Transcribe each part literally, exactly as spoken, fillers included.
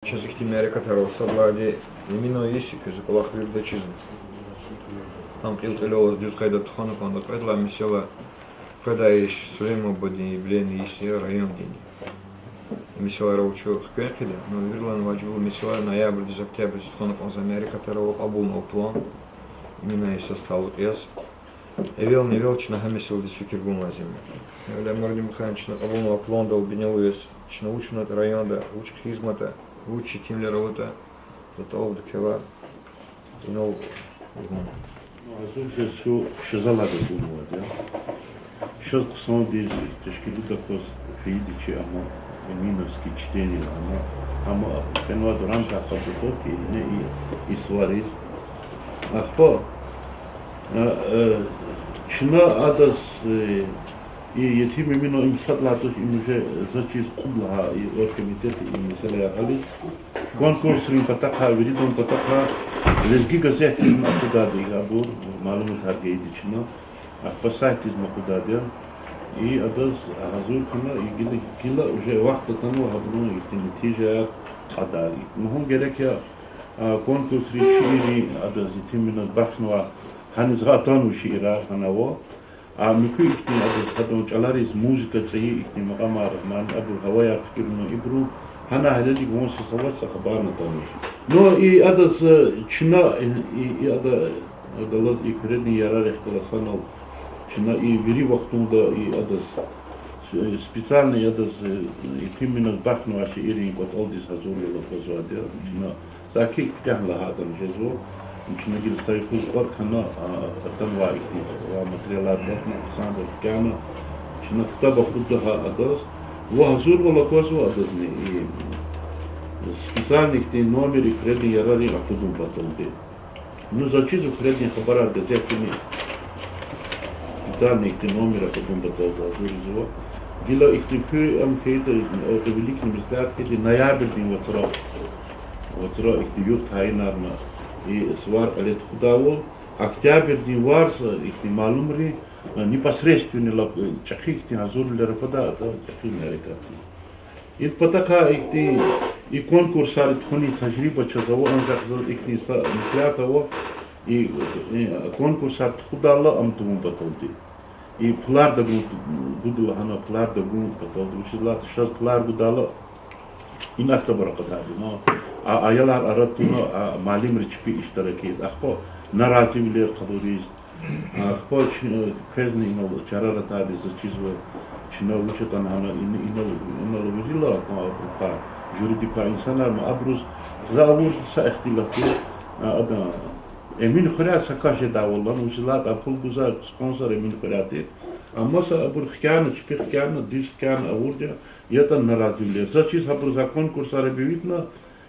Чаз ихьтин мярекатар авай сад лагьайди, Эминан йис я, квез кӀвалах вирида чизва. Ам кьил-кьилелаз дуьз къайдада тухвана кӀанда, кьвед лагьай месэла къведай йис Сулейман бубадин юбилейный йис я райондин. Месэлаяр ава чун хквен хъийида, ну, виридалай важиблу месэла ноябрдиз, октябрдиз тухвана кӀанзавай мярекатар ава, кьабулнава план Эминан йисаз талукь яз. Эвелни-эвел чна гьа месэладиз фикир гун лазим я. Эвел Мурадин Михайлович, чна кьабулнавай пландал бинедалди чна вуч авунатӀа районда, вуч хизматар, вуч етимвилер аватӀа, за тӀалабда квевай инал лугьун. Гьазур жез чун шазалай акунвайди я. Шаз хъсандиз тешкилда кваз фейиди чи ама Эминовский чтение лагьана. Ама кьенвайди в рамках подготовки, не и, и сувариз. Ахпа, а, э, чна адаз, э, и Етим Эминан им сад лагьай туш, им уже за чиз кьуд лагьай и оргкомитет и месэлаяр гьализ. Конкурсрин патахъай, виридан патахъай Лезги газетдизни акъудайди я абур, малуматар гайиди чна. Ахпа сайтдизни акъудайди я. И адаз гьазур хьана, и гила, гила уже вахт атанва гьабурун ихьтин нетижаяр кьадай. Лугьун герек я, а, конкурсрин шииррин адаз Етим Эминаз бахшнавай, гьаниз гьа атанвай шиирар гьана ава. А муькуь ихьтин адаз гьадан чӀалариз музыка цӀийи ихьтин макьамар, ман абур гьаваяр туькӀуьрна ибуру, гьана гьелелиг ван сес авач са хабарни атанвач. Ну, и адаз, э, чна, э, и, и ада, адалаз и Куьредин ярарихъ галаз санал, чна и вири вахтунда и адаз, э, специальный адаз, э, Етим Эминаз бахшнавай шииррин кӀватӀалдиз гьазурвал аквазвайди я. Чна саки куьтягьна лагьайтӀани жезва. Чна гила са юкъуз кӀватӀ хьана, а, атанвай ихьтин ва материалар кӀватӀна, хъсандиз хкяна, чна ктаб акъудда гьа адаз. Ва гьазурвал аквазва адазни и специальный ихьтин номер и Куьредин ярарин акъудун паталди. Ну, заз чизва Куьредин хабарар газетдини специальный ихьтин номер акъудун паталди гьазурзава. Гила ихьтин куь ам хьайида, это великий меслят хьайида, ноябрдин вацра, вацра ихьтин югъ тайинарна и сувар кьиле тухудайвал, октябрдин варз ихьтин малумри, э, непосредственно лап, э, чӀехи ихьтин гьазурвилер аквадай ада чӀехи мярекатдиз. Идин патахъай ихьтин и конкурсар тухунин тажриба чаз ава, анжах заз ихьтин са меслят ава, и, и конкурсар тухудайла ам тавун паталди. И пулар тагун, гуд лагьана пулар тагун паталди, вучиз лагьайтӀа чаз пулар гудайла, ина ктабар акъатайди я, а аялар арада туна, а муаллимри чпи иштирак ийиз. Ахпа наразивилер къалуриз, ахпа квезни инал чарар атайди заз чизва, чна вуч атана гьана, ин-, инал, инал вирила квай, жюридик квай инсанар ма абуруз, за авурди са ихтилат я, а, ада, Эмин хуьряй са кас жедайвал, вучиз лагьайтӀа а пул гузвай спонсор Эмин хуьряй тир. Амма са абур хкяна, чпи хкяна, дуьз хкяна авурди я, ятӀани наразивилер. Заз чиз гьабуруз а конкурсар объявитьна,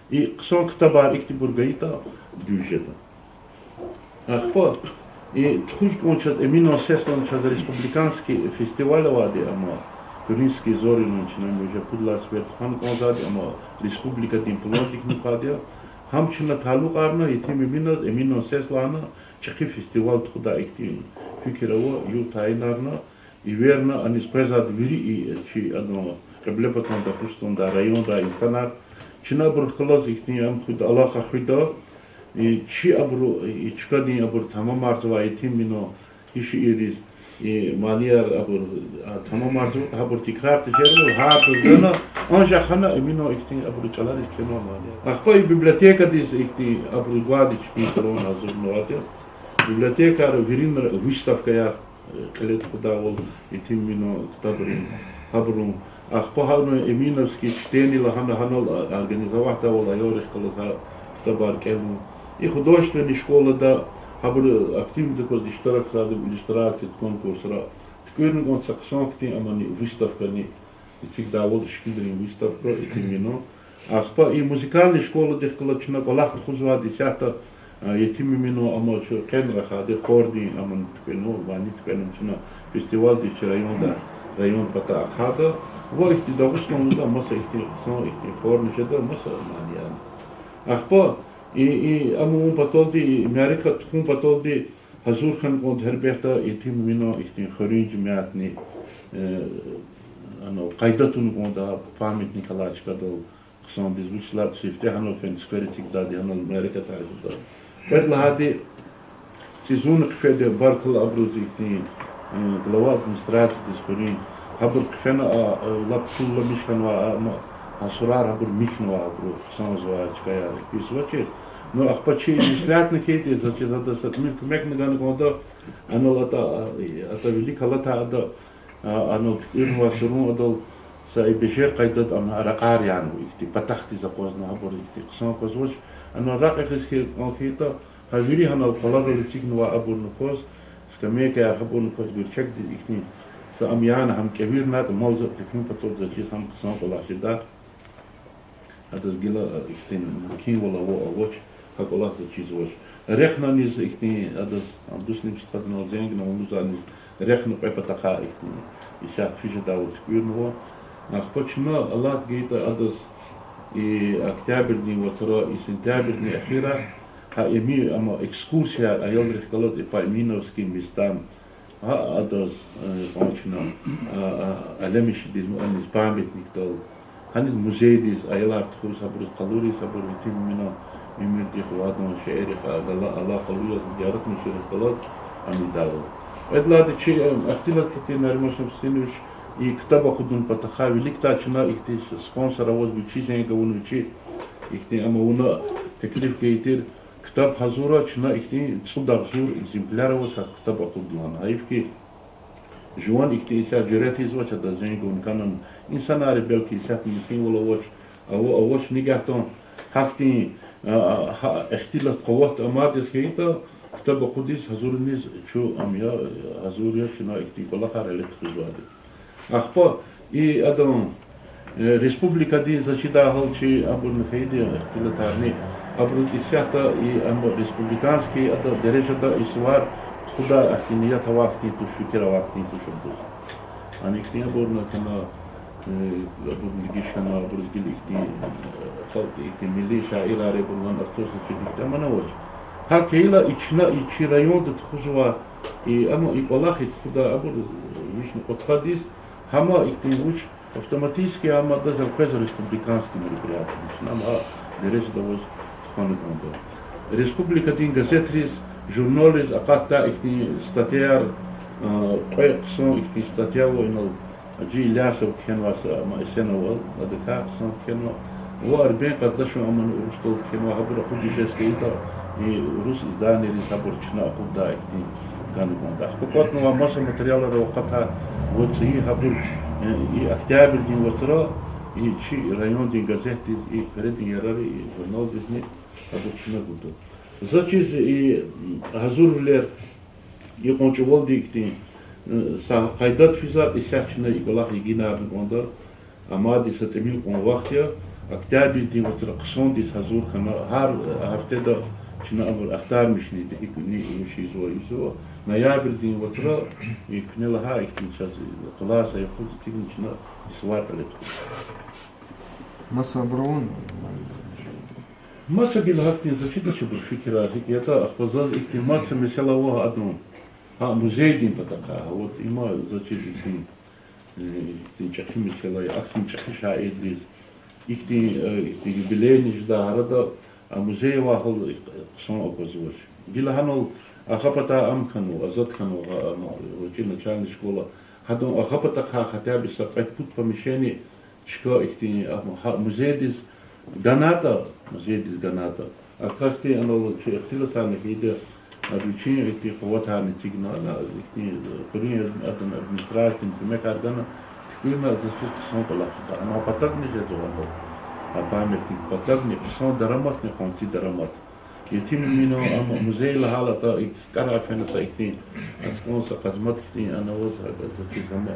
и хъсан ктабар ихьтинбур гайитӀа, дуьз жеда. Ахпа и тухуз кӀан чаз Эминан сесдани чаз республиканский фестиваль авайди, амма Куьринские зори лугьун, чна им уже пуд лагьай сефер тухвана кӀанзавайди, амма республикадин пландик хьанвайди я. Гьам чна талукьарна, Етим Эминаз, Эминан сес лагьана, чӀехи фестиваль тухудай ихьтин фикир ава, югъ тайинарна, эверна, аниз къвезвайди вири и чи адан Кьиблепатан Дагъустандай, райондай инсанар. Чна абурухъ галаз ихьтин ам хуьда, алакъа хуьда. И чи абуру, и чкадин абур тамамарзавай Етим Эминан и шиирриз, и манияр абур, а, тамамарзава, гьабур тикрар тежервал, гьардаз гана, анжах гьана Эминан ихьтин абуру чӀалариз кхьенва манияр. Ахпа и библиотекадиз ихьтин абуру гвайди чпин план гьазурнавайди я. Библиотекара виринра выставкаяр кьиле тухудайвал, Етим Эминан ктабрин, гьабурун. Ахпа гьана Эминовский чтение лагьана гьанал организоватьдайвал аялрихъ галаз гьа ктабар кӀелун. И художественный школада гьабуру активно акваз иштиракзавайди иллюстрацияда конкурсра. ТуькӀуьрна кӀанда са хъсан хьтин амани выставкани, эцигдайвал шикилрин выставка Етим Эминан. Ахпа и музыкальный школадихъ галаз чна кӀвалах тухузвайди исятда, а, Етим Эминан ама чи къенин рахади хордин амани туькӀвенва, ванни туькӀвенва чна фестивальдиз чи районда, район пата ахъайда. Ва ихьтин Дагъустанда маса ихьтин хъсан ихьтин хорни жеда, маса манияр. Ахпа и, и ам авун паталди, и мярекат тухун паталди гьазур хьана кӀанда гьелбетда Етим Эминан ихьтин хуьруьн жемятни, э, ана къайда туна кӀанда памятник алай чкадал, Хъсандиз вуч лагьайтӀа сифте гьанал фена сквер эцигдайди, гьанал мярекатар гуда. Кьвед лагьайди, цӀийи зун хъфеди, баркалла абуруз ихьтин, э, глава администрациядиз хуьруьн, гьабур хъфена, а, э, лап чулламиш хьанва, а, ма, гьа сурар гьабур михьнава, гьабуру хъсанзавай чкаяр физвачир. Ну, ахпа чи меслятни хьайиди, заз чиз ада са тӀимил куьмекни гана кӀанда, анал ата, а, ата вилик алатай ада, а, анал туькӀуьрнавай сурун адал, са и бежер къайдада ам ракьар яна, ихьтин патахъдиз акъвазна, гьабур ихьтин хъсан аквазвач. Анал ракь эгъиз хьи-, хьайитӀа, гьа вири гьанал къваларал эцигнава абурни кваз, скамейкаяр гьабурни кваз гуьрчегдиз ихьтин са ам яна гьам кӀевирнайтӀа, мал за тефин патал заз чиз гьам хъсан кӀвалах жеда. Адаз гила, а, ихьтин мумкинвал ава, авач, гьа кӀвалах заз чизвач. Рехна низ ихьтин адаз, Абдусни стхадинал зенгна, вун лугьузва низ рехна кьве патахъай ихьтин исятда физ жедайвал туькӀуьрнава. Ахпа чна алат гайитӀа адаз и октябрдин вацра, и сентябрдин эхирай, гьа ими, амма экскурсия аялрихъ галаз и по Эминовским местам, гьа адаз, э, кьван чна, а, а, Алемишидиз, ну, аниз памятникдал, гьаниз музейдиз аялар тухуз, гьабуруз къалуриз, гьабур итим мина уьмуьрдихъ ва адан шейэрихъ ала-, алакъалу яз, зиярат мусурихъ галаз ам ийидайвал. Эдлади чи, э, ихтилат хьайитӀа, Нариман Шамсудинович, и ктаб акъудун патахъай виликдай чна ихьтин спонсор аваз, вичи зенг авуна, вичи ихьтин, амма вуна теклиф гайитӀир, ктаб гьазура, чна ихьтин цӀуд агъзур экземпляр аваз гьа ктаб акъуд лагьана. Гьайиф хьи, жуван ихьтин исятда жуьрэт ийизвач адаз зенг авун, кӀанан. Инсанри белки исятда мумкинвал авач, ава-, авач, нигагьдан гьахьтин, а, а, гьа ихтилат къуват амайди яз хьайитӀа, ктаб акъудиз гьазуриз чун ам я, гьазур я чна ихьтин кӀвалахар гьеле тухузвайди. Ахпа и адан, э, республикадин, заз чидай гьал, чи абурни хьайиди ихтилатарни, абуруз исятда и ам республиканский ада дережада и сувар тухудай ахьтин ният авай хьтин туш, фикир авай хьтин туш абуруз. Гьана ихьтин абурни хьана, э, абурни дегиш хьана, абуруз гила ихьтин, э, халкь ихьтин милли шаирар, абур лагьана, актерский чир ихьтин ам авач. ГьакӀ хьайила и чна, и чи районда тухузвай, и, амма и кӀвалах и тухудай абур вични кьудкъадиз, гьама ихьтин вуч, автоматически гьама адаз элкъвезва республиканский мероприятиедиз, чна ам гьа дережада аваз тухвана кӀанда. Республикадин газетриз, журналриз акъатдай ихьтин статьяяр, а, кьве хъсан ихьтин статья ава инал, Гьажи Илясов кхьенвай са, ам эсенвал, адакай хъсан кхьенва, ва Арбен Къардашан ам урусдал кхьенва, гьабур акъудиз жез хьайитӀа, и урус изданиейриз гьабур чна акъуддай ихьтин гана кӀанда. Ахпа кӀватӀнавай маса материалар акъатай ва цӀийи гьабур, э, и октябрдин вацра, и чи райондин газетдиз, и Передин Ярар, и журналдизни гьабур чна гуда. Заз чиз и, м, гьазурвилер икьван чӀавалди ихьтин, э, са къайдада физвайди, исятда чна и кӀвалах йигинарна кӀанда, амайди са тӀимил кьван вахт я, октябрдин вацра хъсандиз гьазур хьана, гьар, э, гьафтеда чна абур ахтармишна, гьикӀ, ни вуч ийизва, ийизва, ноябрдин вацра и куьне лагьай ихьтин чаз, э, къулай са юкъуз тигна чна и сувар кьиле тухуз. Маса абурун? Маса гила гьахьтин заз чидач, абур фикирар гьикӀ ятӀа, ахпа заз ихьтин маса месэла ава гьа адан, гьа музейдин патахъай, вот има заз чиз ихьтин, э, ихьтин чӀехи месэла я, ахьтин чӀехи шаирдиз, ихьтин, э, ихьтин юбилейни жедай арада, а музей авай гьал хъсан аквазвач. Гила гьанал ахпа патай ам хьанва, Азад хьанва, гьа, ам, гъвечӀи начальный школа. Гьадан ахпа патахъай хотя бы са кьве-пуд помещение чка ихьтин, а, гьа музейдиз ганайтӀа, музейдиз ганайтӀа. А касди анал чи ихтилатарни хьайиди, а, вичин ихьтин къуватарни эцигна, ана ихьтин, э, хуьруьн ад-, адан администрациядин куьмекар гана, туькӀуьрна, заз чиз хъсан кӀвалах жеда. Ана патагни жезва анал, а памятник патагни, хъсан дараматни, къванци дарамат. Етим Эминан ам музей лагьайтӀа, и кӀарай фена са ихьтин, аскӀан са къазмат хьтин, ана аваз, заз чиз ама,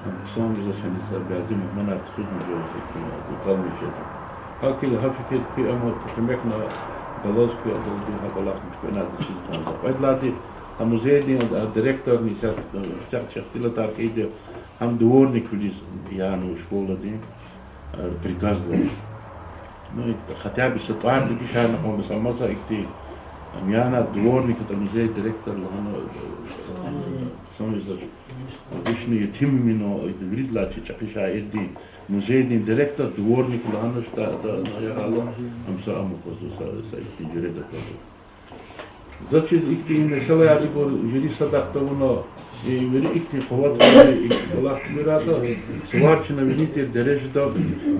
ам хъсан музей фена са бязи мугьманар тухузмиш жезва ихьтин, гуталмиш жезва. ГьакӀ хьайила гьа фикир куь ама куьмекна галаз куь адалди гьа кӀвалахни туькӀвена заз чиз кӀанда. Кьвед лагьайди, а музейдин, а, директорни са, э, са ихтилатар хьайиди, гьам дворниквилиз яна школадин, э, приказдал. Ну, хотя бы са тӀвар дегишарна кӀанда, са маса ихьтин, ам яна дворник, это музей директор лагьана, э, хъсан ийизва. Вишни Етим Эминан, виридалай чи чӀехи шаирдин музейдин директор, дворник лагьаначтӀа, ада, ана я гьала, ам са ам аквазва, са, са ихьтин жуьреда аквазва. Заз чиз ихьтин месэлаяр ибур жуьре садахъ тавуна, э, вири ихьтин къуватдин, ихьтин кӀвалах чуьлурда, сувар чна винидтир дережада,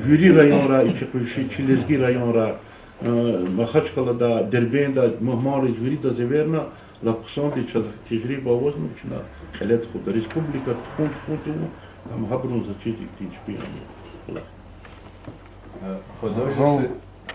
вири районра, и чи къуьнши, чи лезги районра, э, Махачкъалада, Дербентда, мугьманриз виридаз эверна, лап хъсандиз чаз тежриба авазна, чна кьиле тухуда. Республика тухун-тухун тавуна, ам гьабурун заз чиз ихьтин чпин ам кӀвалах. Э, художество-,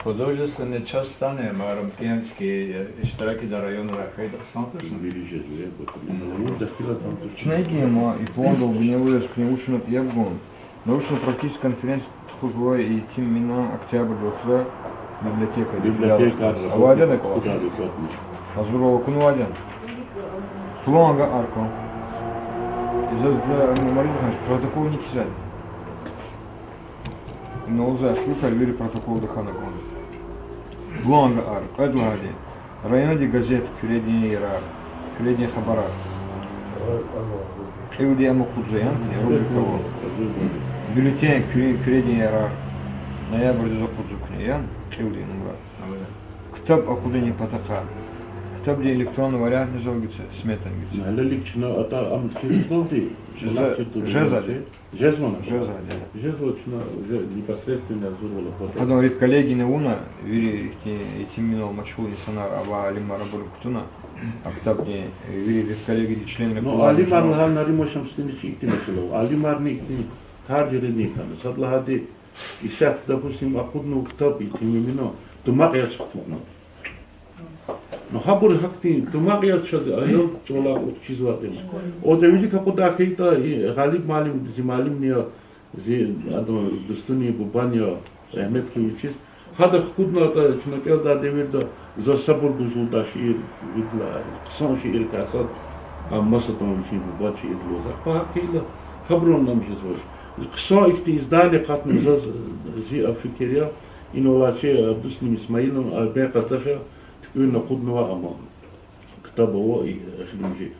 художественный часть ана, ма Рампиянский, э, иштиракида районра хьайида хъсан тушни? Вири жезва, э, бакуни. Мгм. Вун дахила там туш. Чна икӀ я, ма, и пландал бинелу яз куьне вучна яб гун. Научно-практический конференция тухузвай Етим Эминан октябрь вацра библиотекада. Библиотека. Авайди я акӀ? Худа бекатни. Гьазурвал акунвайди я. План агакьаркун. Изаз за, ну, марид ханш протоколни кизан. Налза хилка вири протоколда хьана кӀанда. План агакьар, кьвед лагьайди. Райондин газет Куьредин ярар, Куьредин хабарар. Кьилди ам акъудзава, яни рубрика ава. Бюллетень Куьре-, Куьредин ярар. Ноябрдиз акъудзава куьне, яни кьилди нумра. Ктаб акъудунин патахъай. Ктабдин электронный вариантни зал гица, сметани гица. Гьелелиг чна атӀа ам чирдалди, чна чирдалди жезвани? Жезвани? Жезвани. Жезва чна уже непосредственно гьазурвал аквада. Гьадан редколлегияни авуна, вири ихьтин, ихьтин Етим Эминал машгъул инсанар, ава алимар абурни кутуна, а ктабдин, э, вири редколлегиядин членри. Ну, алимар лагьай Нариман Шамсудинович, ихьтин месэла ава. Алимарни ихьтин гьар жуьредин хьана. Сад лагьайди, исятда, допустим, акъуднава ктаб Етим Эминан, тумакь яз хкудна. Ну, гьабур гьахьтин тумакь яз чаз аял чӀалахъ ухшизвайди я. Ода вилик акъудай хьайитӀа, и Гъалиб муаллим, зи муаллимни я, зи адан дустунин бубани я, рагьмет хьуй вичиз. Гьада хкуднаватӀа, чна кӀелдай девирда, заз сабур гузвайди я шиир, видлай, хъсан шииррикай сад, а масадан вичин бубад шиир лугьуз. Ахпа гьакӀ хьайила, гьабурун ам жезвач. Хъсан ихьтин издание акъатна заз, зи фикир я, инал алай чи Абдусни Исмаилан, Арбен Къардаша туькӀуьрна акъуднавай ам ктаб ава, и, эхиримжи.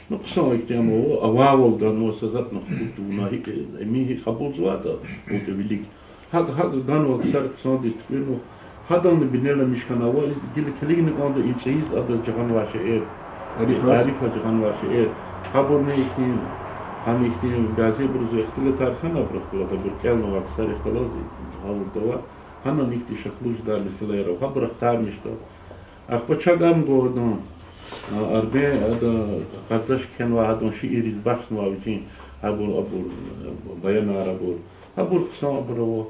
Ну, хъсан ихьтин ам ава, авайвал ганва, са затӀни хкуд тавуна, гьикӀ, Эмин гьикӀ кьабулзавайтӀа, вучиз вилик. ГьакӀ, гьакӀ ганва, ксари хъсандиз туькӀуьрнава. Гьаданни бинеламиш хьанва, гила килигна кӀанда и цӀийиз адаз жагъанвай шейэр. Арифаз? Арифаз жагъанвай шейэр. Гьабурни ихьтин, гьана ихьтин бязибуруз ихтилатар хьана абурухъ галаз, абур кӀелнавай ксарихъ галаз гъавурда ава. Гьанани ихьтин шаклу жедай месэлаяр ава. Гьабур ахтармишда. Ахпа чак ам гва адан, а, Арбен, ада, Къардаш кхьенвай гьадан шиирриз бахшнавай вичин гьабур, абур, баянар абур. Гьабур хъсан абур ава.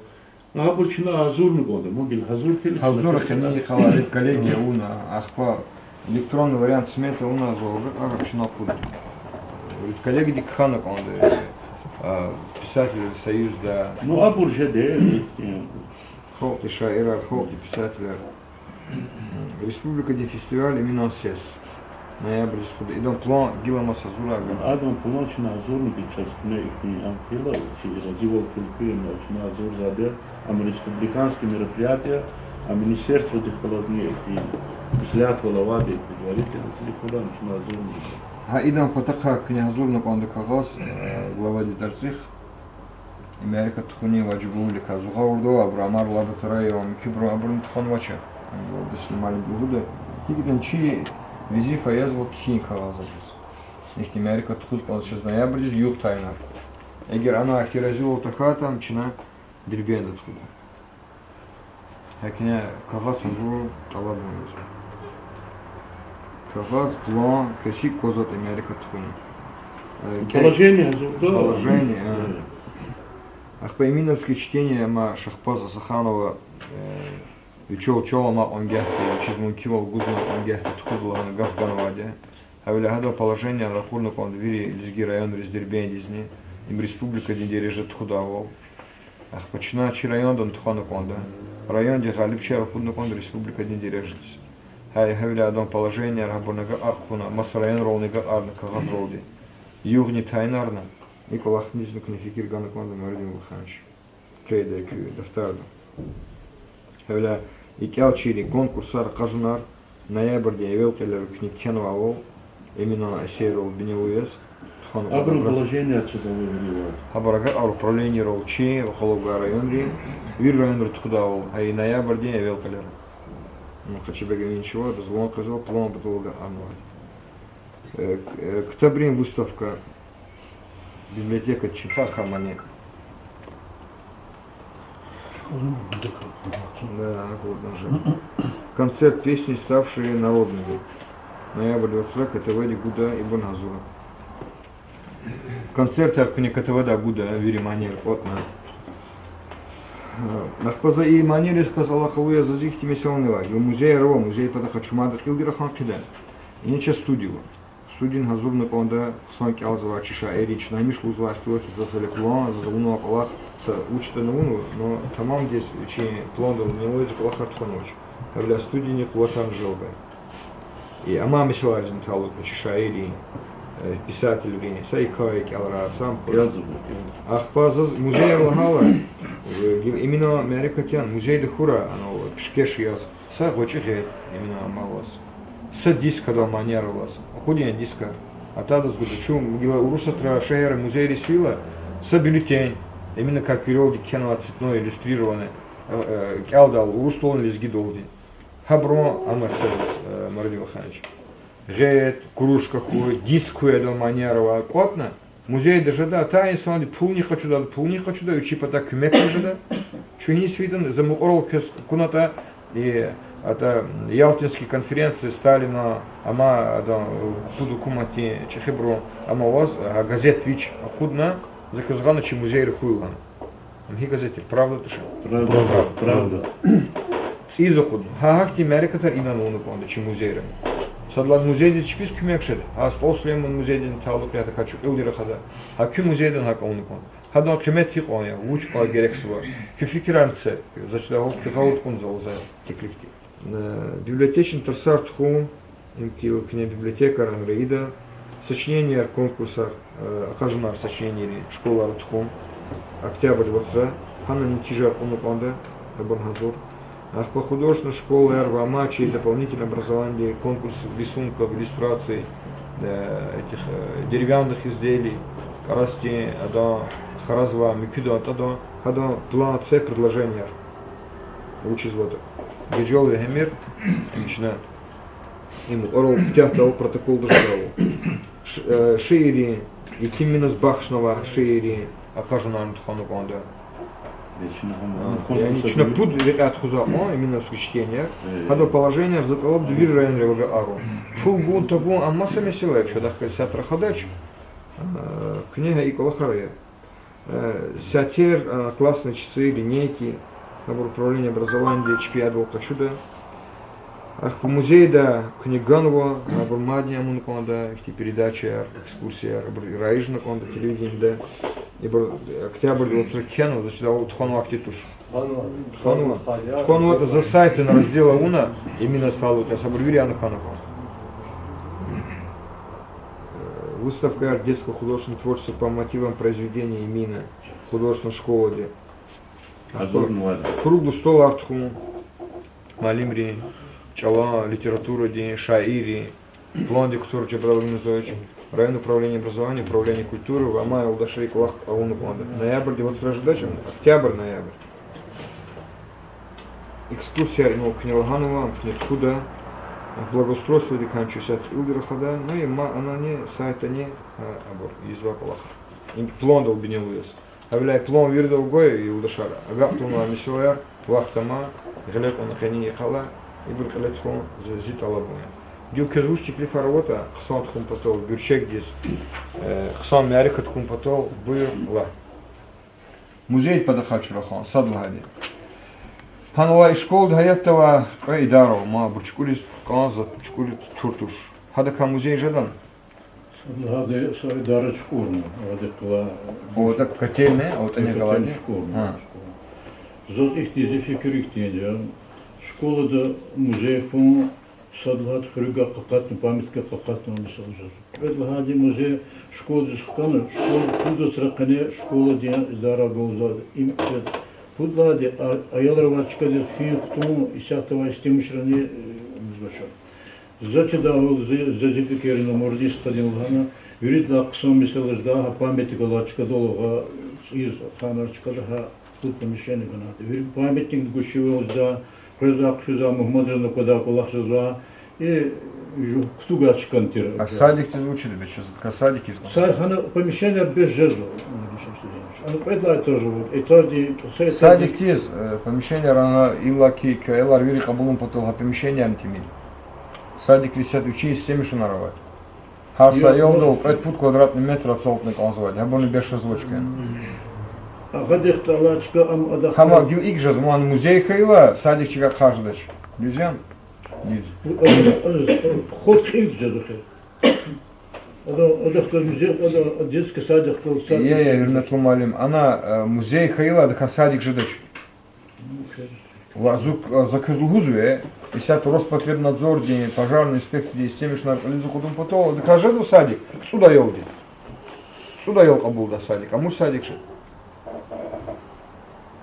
Гьабур чна гьазурна кӀанда, мугил гьазур хьайила чна. Гьазур хьайила, и къала редколлегия авуна, ахпа электронный вариант смета авуна, зал агакьарна чна акъудна. Редколлегиядик хьана кӀанда, а, писателрин союзда. Ну, абур жеда, э, халкьдин шаирар, халкьдин писателар. Республикадин фестиваль Эминан сес. Ноябрдиз тухуда. Идан план гила маса гьазур ава. Адан план чна гьазурна, гила чаз куьне ихьтин ам хьайила, чи разивал килигна, чна гьазурзавайди я, ам республиканский мероприятие, а министерстводихъ галазни ихьтин излятвал авайди, предварительно телефонда чна гьазурна. Гьа идан патахъай куьне гьазурна кӀанда кагъаз, э, главадин тарцихъ. И мярекат тухунин важиблувиликай зугъавурда ава, абуру амар лада тараи ава, муькуьбуру абуруни тухванвач. Ам Владислав муаллим лугьуда. ГьикӀ ятӀани чи везифа язва кхьин кагъазриз. Ихьтин мярекат тухуз кӀанзава чаз ноябрдиз югъ тайинар. Эгер ана ихьтин разивал тахьайтӀа, ам чна Дербентда тухуда. ГьакӀ ина кагъаз гьазур тӀалабун лазим. Кагъаз, план, кесиб кваз атӀа мярекат тухунин. Э, положение гьазурда. Положение, а. Э. Ахпа Эминовские чтения, ама Шагьпаз Асаханова, э, вичел чал амай кьван гагьди, вичиз мумкинвал гуз амай кьван гагьди тухуда лагьана гаф ганвайди я. Гьавиляй гьадан положенияр ракъурна кӀанда вири лезги районриз, Дербентдизни, им республикадин дережада тухудайвал. Ахпа чна чи райондан тухвана кӀанда, райондин гъалибчияр акъудна кӀанда республикадин дережадиз. Гьа, гьавиляй адан положенияр гьабурни агакьарна хъувуна, маса районрални агакьарна кагъазралди. Югъни тайинарна, и кӀвалахнизни куьне фикир гана кӀанда, муаллим, ваханч. Къейд ая куь дафтарда. Гьавиляй и кӀелчийрин конкурсар, къажунар ноябрдин эвел кьилера куьне кхьенвайвал, Эминан эсеррал бинелу яз, Абурун положение чаз ава виривай. Гьабур агакьар управлениейрал чи ва къвалав гвай районрин, вири районра тухудайвал, гьа и ноябрдин эвел кьилера. Ну, Къачебега винчивал, зулун къвезва, план патал агакьарнавай. Э, к-, э, ктабрин выставка библиотекада чита хамани. Да, акъудна жеда. Концерт песни, ставшие народными. Ноябрь двадцать два, КТВ-ди гуда ибур гьазура. Концертар куьне КТВ-да гуда, вири манияр кӀватӀна. Ахпа за и манияриз кваз алакъалу я, заз ихьтин месэлани ава. Музейар ава, музей патахъай чун мад кьилди рахун хъийида. Ина чаз студия ава. Студияни гьазурна кӀанда, хъсан кӀелзавай чи шаиррин, чна гьамиша лугьузвай ихтилат, за са лек лугьун, за авунвай кӀвалах, са вуч ятӀани авунва, но тамамдиз чи пландал авунвай кӀвалахар тухванвач. Гьавиляй студияни къуватарни желб я. И амай месэлайризни талукь я чи шаиррин, э, писателрин, са гьикая кӀелрай, са... Ахпа заз музейар лагьайла, э, гила Эминан мярекат яни, музейда хьурай, ана, пишкеш яз, са гъвечӀи гъед Эминан амалаз. Са диск адан манияр алаз. Акъудин дискар. Атайдаз гуда, чун гила Урусатра, шегьерра музейриз фейила, са бюллетень, Эминакай куьрелди кхьенвай цветной иллюстрированный, э, э, кӀелдайла урусдални лезгидалди. Гьабурун ама цаз, э, Марди ваханч. Гъед, кружка хьуй, диск хьуй, адан манияр авай кӀватӀна, музейда жеда, атай инсанди пулни къачуда, пулни къачуда, вичи патай куьмекни жеда. Чун гьиниз фейитӀани, за мукьварал квез кутунатӀа, и, атӀа, Ялтинский конференция, Сталина, ама, адан, пуд гьукуматдин чӀехибуру, ама ваз, а, газет вич акъудна, за квез гъана чи музейра хьуй лагьана. Ам гьи газет я, Правда тушир? Правда, Правда. ЦӀийиз акъудна. Гьа гьахьтин мярекатар инал авуна кӀанда чи музейра. Сад лагьайди, музейдиз чпиз куьмек жеда. Гьа СтӀал Сулейманан музейдизни талукь я, адакай чун кьилди рахада. Гьа куь музейдани гьакӀ авуна кӀанда. Гьадан къимет гьикьван я, вуч квай герекзава. Куь фикирар це. За чидай гьал куь гъавурда кьунзава за теклифди. Э, библиотечный тарсар тухун, им тил куьне библиотекарни райида, сочиненияр, конкурсар, э, акъажунар сочиненийри школара тухун, октябрь вацра, гьана нетижаяр кьуна кӀанда, абурни гьазур. Ахпа художественный школаяр ва амай чи дополнительное образованиеди конкурс рисунков, иллюстраций, э, этих, э, деревянных изделий, кӀарасдин, адан, харазвай муькуьдан, атӀадан, гьадан план це, предложенияр. ВучизватӀа, гежел вегьимир, им чна, им мукьварал куьтягьдайвал, протоколдиз жедайвал. Ш-, э, шииррин, Етим Эминаз бахшнавай шииррин акъажунарни тухвана кӀанда. А, яни чна пуд рекьяй тухузвай кьван Эминаз чтенияр. Гьадан положенияр за тӀалабда вири районрив агакьарун. Пул гун-тагун, ам маса месэла я, чудахъ исятда рахадач. А, куьне гьа и кӀвалахар ая. Э, сятер, э, классный часы, линейки, абур управление образованиеди чпи ядал къачуда. Ахпа музейда куьне ганва, абур мадни авуна кӀанда, ихьтин передачаяр, экскурсияяр, абур раижна кӀанда телевиденида. Ибур, э, октябрдин вацра кхьенва, за чидай гьал тухванвай хьтин туш. Тухванва. ТухванватӀа, за сайтдин раздел авуна, Эминаз талукь яз, абур вири ана хьана кӀанда. Э, выставкаяр детского художественного творчества по мотивам произведений Эмина художественной школади. Круглый столар тухун, муаллимрин, чӀалан, литературадин, шаиррин, пландик кутур Жабрал Эминзоевич, район управление образования, управление культуры ва амай юлдашри кӀвалах авуна кӀанда. Ноябрдин вацра жедач, октябрь-ноябрь. Экскурсияр инал куьне лагьанва, куьне тухуда, благоустройстводикай чун исятда кьилди рахада, ну и ма анани, сайтдани, а, абур ийизвай кӀвалах. Им пландал бинелу яз. Гьавиляй план виридал гвай, юлдашар, агакь тавунвай месэлаяр вахт ама, гъиле кьуна къенин йикъалай, ибур кьиле тухун зи, зи тӀалабун я. Гила квез вуч теклифар аватӀа хъсан тухун патал, гуьрчегдиз, э, хъсан мярекат хьун патал, буюр, лагь. Музейдин патахъай чун рахун, сад лагьайди. Гьана авай и школади гьаятда авай кьве идара ава, ма абур чукӀуриз кӀанзава, чукӀуриз тур туш. Гьадакай музей жедани? Сад лагьайди, са идара чукӀурна, авайди кьилай. О, так котельная, а вот они котельная говорили. ЧукӀурна, чукӀурна. Заз ихьтин зи фикир ихьтинди я. Школада музей хьун, сад лагьайди, хуьруьгай къакъатна, памятка къакъатна, мисал жезва. Кьвед лагьайди, музей школадиз хтана, школа пуд вацра къене школадин идара галаз им кьвед. Пуд лагьайди, а-, аялривай чкадиз фин хтун, исятда авай истемишрани, э, муьзвачир. За чидай гьал, зи, за зи фикирни, Мурдин стхадини лагьана, Виридалай хъсан месэла жеда гьа памятник алай чкадал, гьа цӀийиз ханар чкада гьа пуд помещение ганатӀа. Вири памятник гуз чирвал жеда, къвезвай-хъфизвай мугьманризни аквадай кӀвалах жезва, и жу-, кутугай чкани тир. А садикдиз вучида бес чизва? Ка садик ийиз кӀан. Са-, гьана помещенияр бес жезва, Владимир Сергеевич. Ана кьвед лагьай этаж ава, этаждин са этаждин. Садикдиз, э, помещенияр ана иллаки куь аялар вири кьабулун патал гьа помещениярни тӀимил. Садикдиз исятда вичин системишунар авай. Гьар са аялдал кьвед-пуд квадратный метр ацалтна кӀанзавайди, гьабурни бес жезвач куьн. Агъадихъ алай чка ам адахъ. Гьама гила икӀ жезва, ман музей хьайила, садик чкайрикай жедач. Дуьз яни? Дуьз. Вход кьилди жезва эхир. Ада, адахъ музей, ада детский садикдал сад. Е, е, гьуьрметлу муаллим, ана, э, музей хьайила, адакай садик жедач. Ва зу-, за квез лугьузва, исятда Роспотребнадзордин, пожарный инспекциядин системишунар кьилиз акъудун патал, адакай жеда садик, цӀуд аялди. ЦӀуд аял кьабулда садик, амур садик жеда.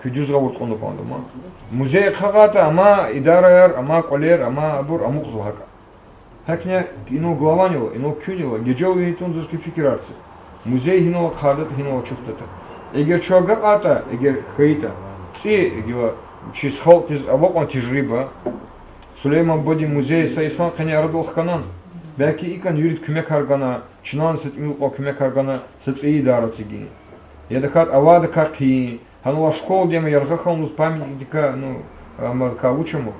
Куьн дуьз гъавурда кьуна кӀанда ман. Музей хъвагъайтӀа, амай идараяр, амай кӀвалер, амай абур амукьзава гьакӀа. ГьакӀ яни, инал главанила, инал куьнила, гежел вини тун заз куь фикирар це. Музей гьинал ахъайдатӀа, гьинал ачухдатӀа. Эгер чун агакьайтӀа, эгер хьайитӀа, цӀи гила, чи халкьдиз ава кьван тежриба, Сулейман бубадин музей са йисан къене арадал хкана. Белки икӀ яни вирида куьмекар гана, чнани са тӀимил кьван куьмекар гана, са цӀийи идара эцигин. Я тахьайтӀа авайдакай хъийин, гьанал школади ам яргъа хьана лугьуз памятникдикай, ну, амалкай вуч ама.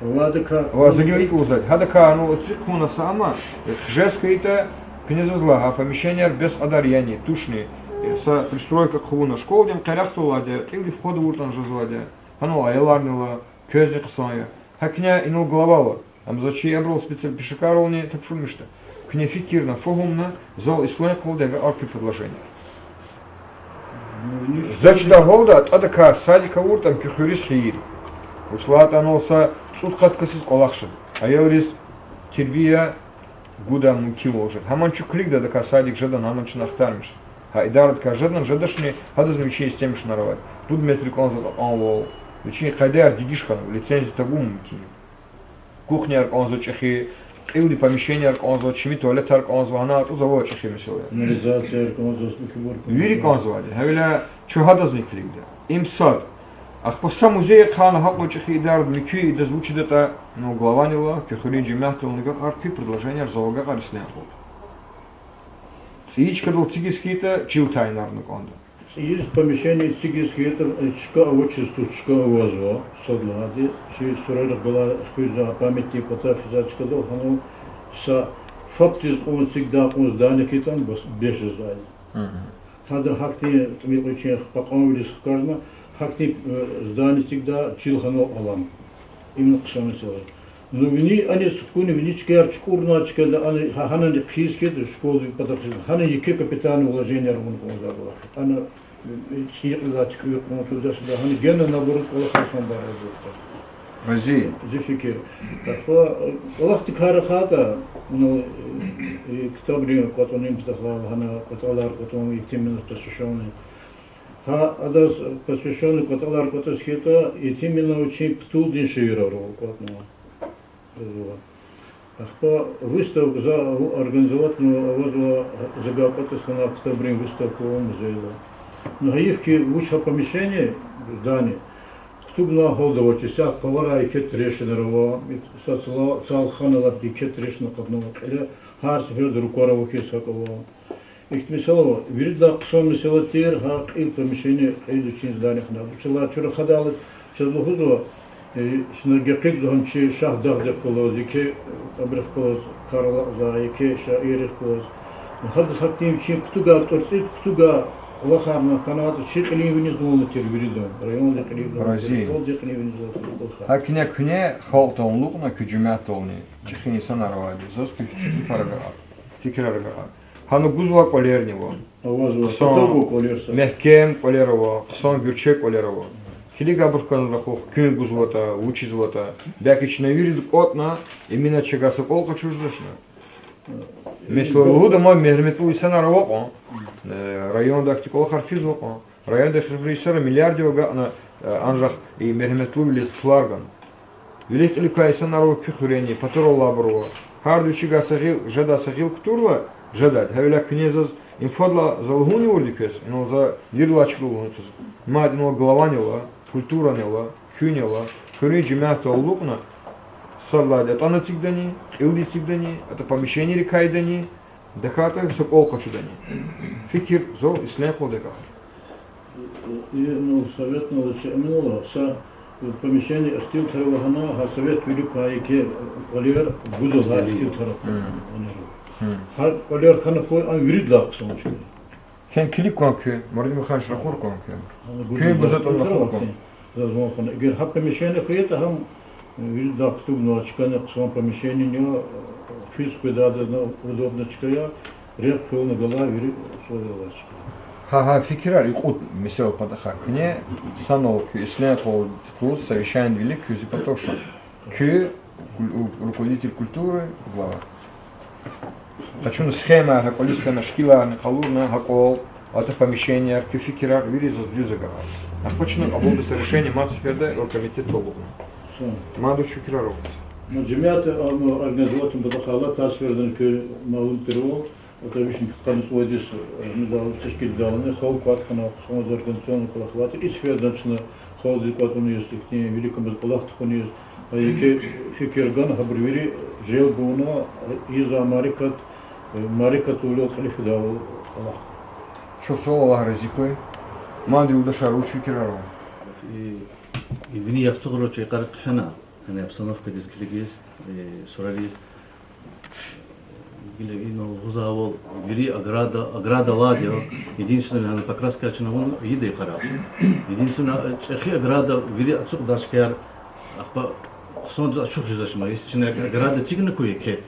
Ва за гила икӀ лугьузвайди я. Гьадакай гьанал эциг хъувуна са ама, э, хъжез хьайитӀа, куьне заз лагь, гьа помещенияр бес кьадар яни, тушни, э, са пристройка хъувуна. Школади ам къерехда алайди я, кьилди вход авуртӀани жезвайди я. Гьанал аяларнила, квезни хъсан я. ГьакӀ яни инал главайла. Ам за чи абурал специ-, пешекаррални тапшурмишда. Куьне фикирна, фагьумна, зал ислан къалди агакьар куь предложение. За чидай гьалда, тӀадакай садик авуртӀани куь хуьруьз хийир я. Вучиз лагьайтӀа анал са цӀуд къат касдиз кӀвалах жеда. Аялриз тербия гудай мумкинвал жеда. Гьамани чун килигда адакай садик жедани, гьамани чна ахтармишзава. Гьа идарадикай жедани, жедачни, гьадазни вичин системишунар авайди. Пуд метр кӀанзава кьакьанвал, вичин къайдаяр дегиш хьанва, лицензия тагун мумкин я. Кухняяр кӀанзава чӀехи, кьилди помещенияр кӀанзава, чими туалетар кӀанзава, гьана атӀузва чӀехи месэлаяр. Канализацияяр кӀанзава, муькуьбур кӀанзава. Вири кӀанзавайди я. Гьавиляй чун гьадазни килигда. Им сад. Ахпа са музей хъвана гьакьван чӀехи идарада муькуь идаз вучиз ятӀа, ну, главанила, куь хуьруьн жемятдални агакьар, куь предложенияр зал агакьар ислан къалди. ЦӀийи чкадал эцигиз хьайитӀа, чил тайинарна кӀанда. ЦӀийи помещение эцигиз хьайитӀа, э, чка авачиз туш, чка авазва, сад лагьайди, чи сурарихъ галай хуьзвай памятник патахъ физвай чкадал гьанал са ФАП-диз кьван эцигдай кьван здание хьайитӀани бес жезвайди. Гьада гьахьтин тӀимил кьван чин кьакьанвилиз хкажна, гьахьтин, э, здание эцигдай чил гьанал алама. Именно хъсан месэла. Ну, вини аниз хкуна, вини чкаяр чукӀурна, чкада ана, гьа-, гьанани хъийиз хьайитӀа, школадин патахъ, гьанани еке капитальный вложенияр авун кӀанзавайбур я. Ана, э, цӀийи кьилелай туькӀуьр кьун, туда-сюда, гьана гена набурун кӀвалахар санбар я абурухъ. Рази я. Зи фикир. Ахпа, э, кӀвалахдикай рахайтӀа, ну, э, э, ктабрин кӀватӀунин патахъай, гьана кӀватӀалар кӀватӀун, Етим Миназ посвящённый. Гьа адаз посвящённый кӀватӀалар кӀватӀиз хьайитӀа, Етим Мина вичин птулдин шиирар ава кӀватӀнава. Ахпа выставка за организовать авунва, авазва, за гьакӀ кӀватӀиз хьанвай ктабрин выставка ава музейда. Ну, гьайиф хьи, вуч гьа помещение, здание, кутугнавай гьалда авач, исятда къаварай еке трещинаяр ава, са цал, цал ханал алай еке трещина акъуднава, кьиле гьар сеферда руквар авахьиз гьакӀ ава. Ихьтин месэла ава, виридалай хъсан месэла тир гьа кьил помещение, кьил вичин здание хьана. Вучиз лагьайтӀа чун рахадайла чаз лугьузва, э, чна гекъигзава гьам чи Шагьдагъдихъ галаз, еке, э, абурухъ галаз, кар алакьзавай еке шаиррихъ галаз. Гьадаз гьахьтин вичин кутугай тӀварцӀи, кутугай кӀвалахарна хьанвайтӀа, чи кьилин винизни вална тир виридан, райондин кьилин винизни вална тир, школадин кьилин винизни вална тир кӀвалахар. ГьакӀ яни куьне халкьдални алукьна, куь жемятдални чӀехи инсанар авайди, заз куь фикирар агакьар. Фикирар агакьар. Гьана гузвай кӀвалерни ава. Авазва, хъсан, садав кӀвалер са. Мягькем кӀвалер ава, хъсан гуьрчег кӀвалер ава. Килиг абурухъ хьана рахух, куьн гузватӀа, вучизватӀа. Белки чна вирида кӀватӀна, Эмина чагай са кӀвал къачуз жезвач чна. Месела лугьуда, ма, мергьяметлу инсанар ава кьван, э, районда ахьтин кӀвалахар физва кьван. Районда хрифри йисара миллиарддив агакьна, э, анжах и мергьяметлувилиз пулар гана. Вилик-кьилик квай инсанар ава куь хуьрени, патарал алайбур ава. Гьарда вичивай са гъил, жедай са гъил кутурла, жедайди. Гьавиляй куьне заз инфадилай за лугьунни авурди квез, инал за вирилай чирун лугьун туз. Мад инал главани ала, культурани ала, куьнни ала, хуьруьн жемятдал алукьна, сад лагьайди атӀана эцигдани, кьилди эцигдани, атӀа помещениейрикай ийидани, тахьайтӀа са кӀвал къачудани. Фикир зал ислен кьвалдик акьахна. И, ну, советналди чи эминал са помещение ихтилатар ава лагьана, гьа совет вилик квай еке кӀвалер гуда лагьай ихтилатар ава. Гьа кӀвалер хьана хьуй, ам виридалай хъсан чка. Куьн килиг кван куь, Мурадин мугьманди, рахур кван куь. Куьн гзаф рахур кван. Заз ван хьана. Эгер гьа помещение хьайитӀа, гьам виридалай кутугнавай чкани, хъсан помещениени я, физ къведайдани удобный чка я, рехъ хьун галай вири условия авай чка. Гьа, гьа фикирар и кьуд месэлайрин патахъай. Куьне санал куь ислен кьвал тухуз совещание вилик куьн зи патав ша. Куь руководитель культуры, глава. Къачуна схемаяр, гьа кӀвализ хьана шикиларни къалурна, гьа кӀвал, атӀа помещениеяр, куь фикирар вири заз дуьз агакьарна. Ахпа чна кьабулда са решение мад сеферда оргкомитетдал алукьна. Мад вуч фикирар ава? Ну, жемят, а, ну, организовать авун патахъай алатай сефердани куь малум тирвал, атӀа вишни пудкъанни цӀуваддиз, э, ну, да, тешкилдални, халкь кӀватӀ хьана, хъсан организационный кӀвалах авай тир, и сефердани чна халкьдиз кӀватӀ авуниз, ихьтин виликамаз кӀвалах тухуниз, а, еке фикир гана, гьабур вири желб авуна, ийизвай мярекат, э, мярекатвилел кьиле фидайвал кӀвалах. Чухсагъул, Аллагь рази хьуй. Мад, юлдашар, вуч фикирар ава? И, и вини яхцӀурни чи йикъара хъфена, яни обстановкадиз килигиз, э, сурариз. Гила инал лугьузвайвал, вири ограда, ограда лагьайди я, единственное, гьана покраска чна авуна ийида йикъара. Единственное, чӀехи ограда, вири ацукьдай чкаяр, ахпа хъсан ачух жезвач ман, если чна ограда эцигна хьуй еке.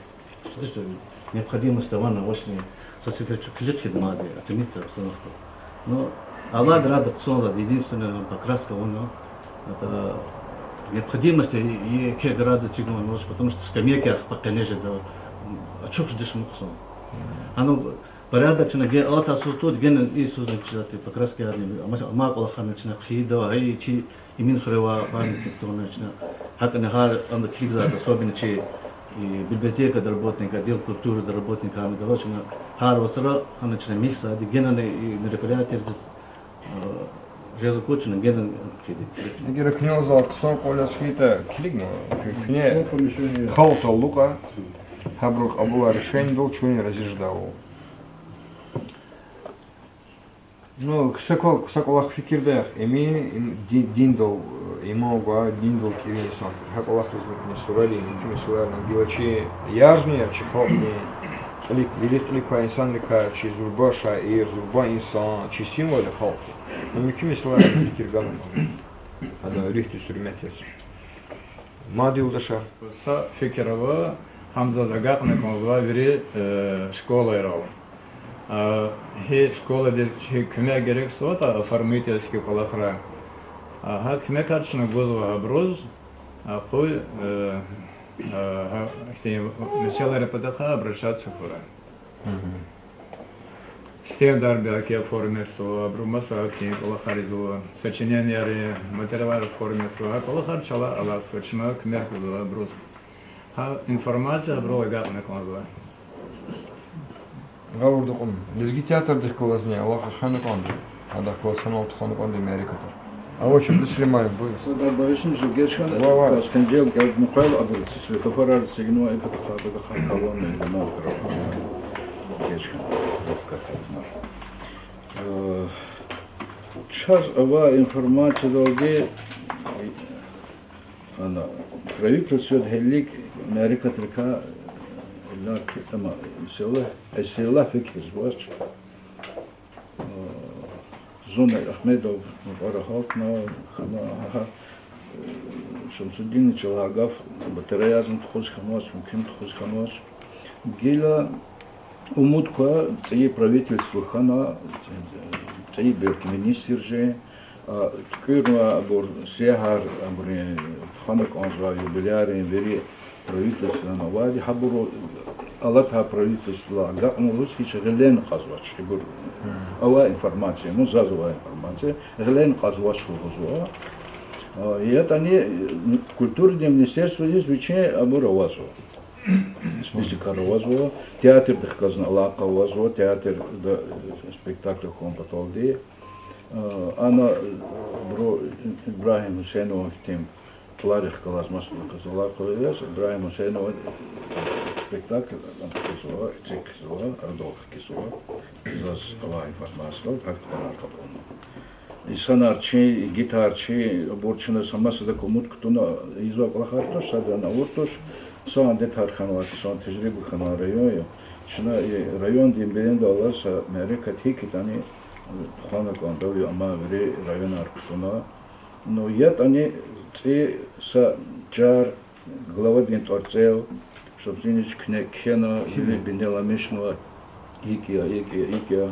Необходимость авани-авачни, са сефер чун килиг хьайитӀа мад, оценить обстановку. Ну, алай ограда хъсан жезвайди, единственное, покраска авуна, это необходимость, и, и еке ограда эцигун авач, потому что скамейкаяр ахпа къене жеда, ачух жедач ман хъсан. Гьана порядок чна гена алатай йисуз туш, гена йисузни чизвайди покраскаярни, амма, амай кӀвалахарни чна хъийида, гьа и чи Эминхуьревай памятник туна чна. ГьакӀни гьар анда килигзавайди, особенно чи, и, библиотекада работник, отдел культурыда работникарни галаз чна гьар вацра гьана чна михьзавайди, генани и мероприятиедиз, э, жез акуна чна генани хъийида. Эгер куьне зал хъсан кӀвал яз хьайитӀа, килигма, куьне халкьдал алукьа, гьабуру кьабулай решениедал чун рази жедайвал. Ну, са кӀва-, са кӀвалах фикирда яхъ, им, им ди-, диндал, э, иман гвай, диндал кӀеви инсан тир. Гьа кӀвалахризни куьне сурарин, муькуь месэлайрин, гила чи яржни я, чи халкьдин кьилик, вилик кьилик квай инсанрикай, чи зурба шаир, зурба инсан, чи символ я халкьдин. Ну, муькуь месэлайрин фикир гана кӀанда. Адан руьгьдиз гьуьрмет яз. Мад, юлдашар. Са фикир ава, гьам заз агакьна кӀанзава вири, э, школайрал. А, гьи школадиз чи куьмек герекзаватӀа, оформительский кӀвалахра. А, гьа куьмекар чна гузва гьабуруз, а, къуй, э, а, гьа, ихьтин месэлайрин патахъай обращаться хьурай. Стендар белки оформить ийизва, абуру маса гьахьтин кӀвалахар ийизва, сочинениярин материалар оформить ийизва, гьа кӀвалахар чалай алатзава, чна куьмек гузва абуруз. Гьа информация абурал агакьна кӀанзава. Гъавурда кьун. Лезги театрдихъ галазни алакъа хьана кӀанда. Адахъ галаз санал тухвана кӀанда мярекатар. Авач, Абдусулейман, буюр. Са дагъдагъишни жи геж хьана, Ва, ва. Ташкентдал кӀел мукъвел абур светофорар эцигнава, и патахъай, патахъай калун, и патахъай. Геж хьана. Э, чаз авай информациядалди, ана, правительстводи гьелелиг мярекатрикай, э, иллаки, тамам, месэла, месэла фикирзавач. Зун Ахмедов мукьвара гьалтна, хьана, гьа, Шамсудинни чалай гаф, батареязни тухуз хьанвач, муькуьн тухуз хьанвач. Гила умуд ква цӀийи правительство хьана, цӀийи белки министр жен, а, туькӀуьрнавай абур, сиягьар абурун, тухвана кӀанзавай юбилярин вири правительствояр авайди, гьабуру алатай правительстводилай агакьна лугьуз гьич гъиле кьазвач ибур. Авай информация, ну, заз авай информация, гъиле кьазвач лугьузва. А, ятӀани, э, культурадин министерстводиз вичин абур авазва. Музыкаяр авазва, театрдихъ галазни алакъа авазва, театрда спектакль хьун паталди. Ана, абуру Ибрагьим Гьусейнован хьтин пуларихъ галаз, масадбуру галаз алакъа аваз, Ибрагьим Гьусейнован спектакль ам хкизва, эциг хкизва, арадал хкизва. Заз авай информация, гьахьтин кьванар кьабулна. Инсанар чи, игитар чи, абур чна са масадакай умуд кутуна ийизвай кӀвалахар туш, садрани авур туш, хъсан адетар хьанвай, хъсан тежриба хьанвай район я. Чна и райондин береда алаз са мярекат гьикӀ ятӀани тухвана кӀанда, ама вири районар кутуна. Ну, ятӀани цӀи са чар главадин тӀварцӀел, чтоб зинич куьне кхьена, вири бинеламишнава, икӀ я, икӀ я, икӀ я.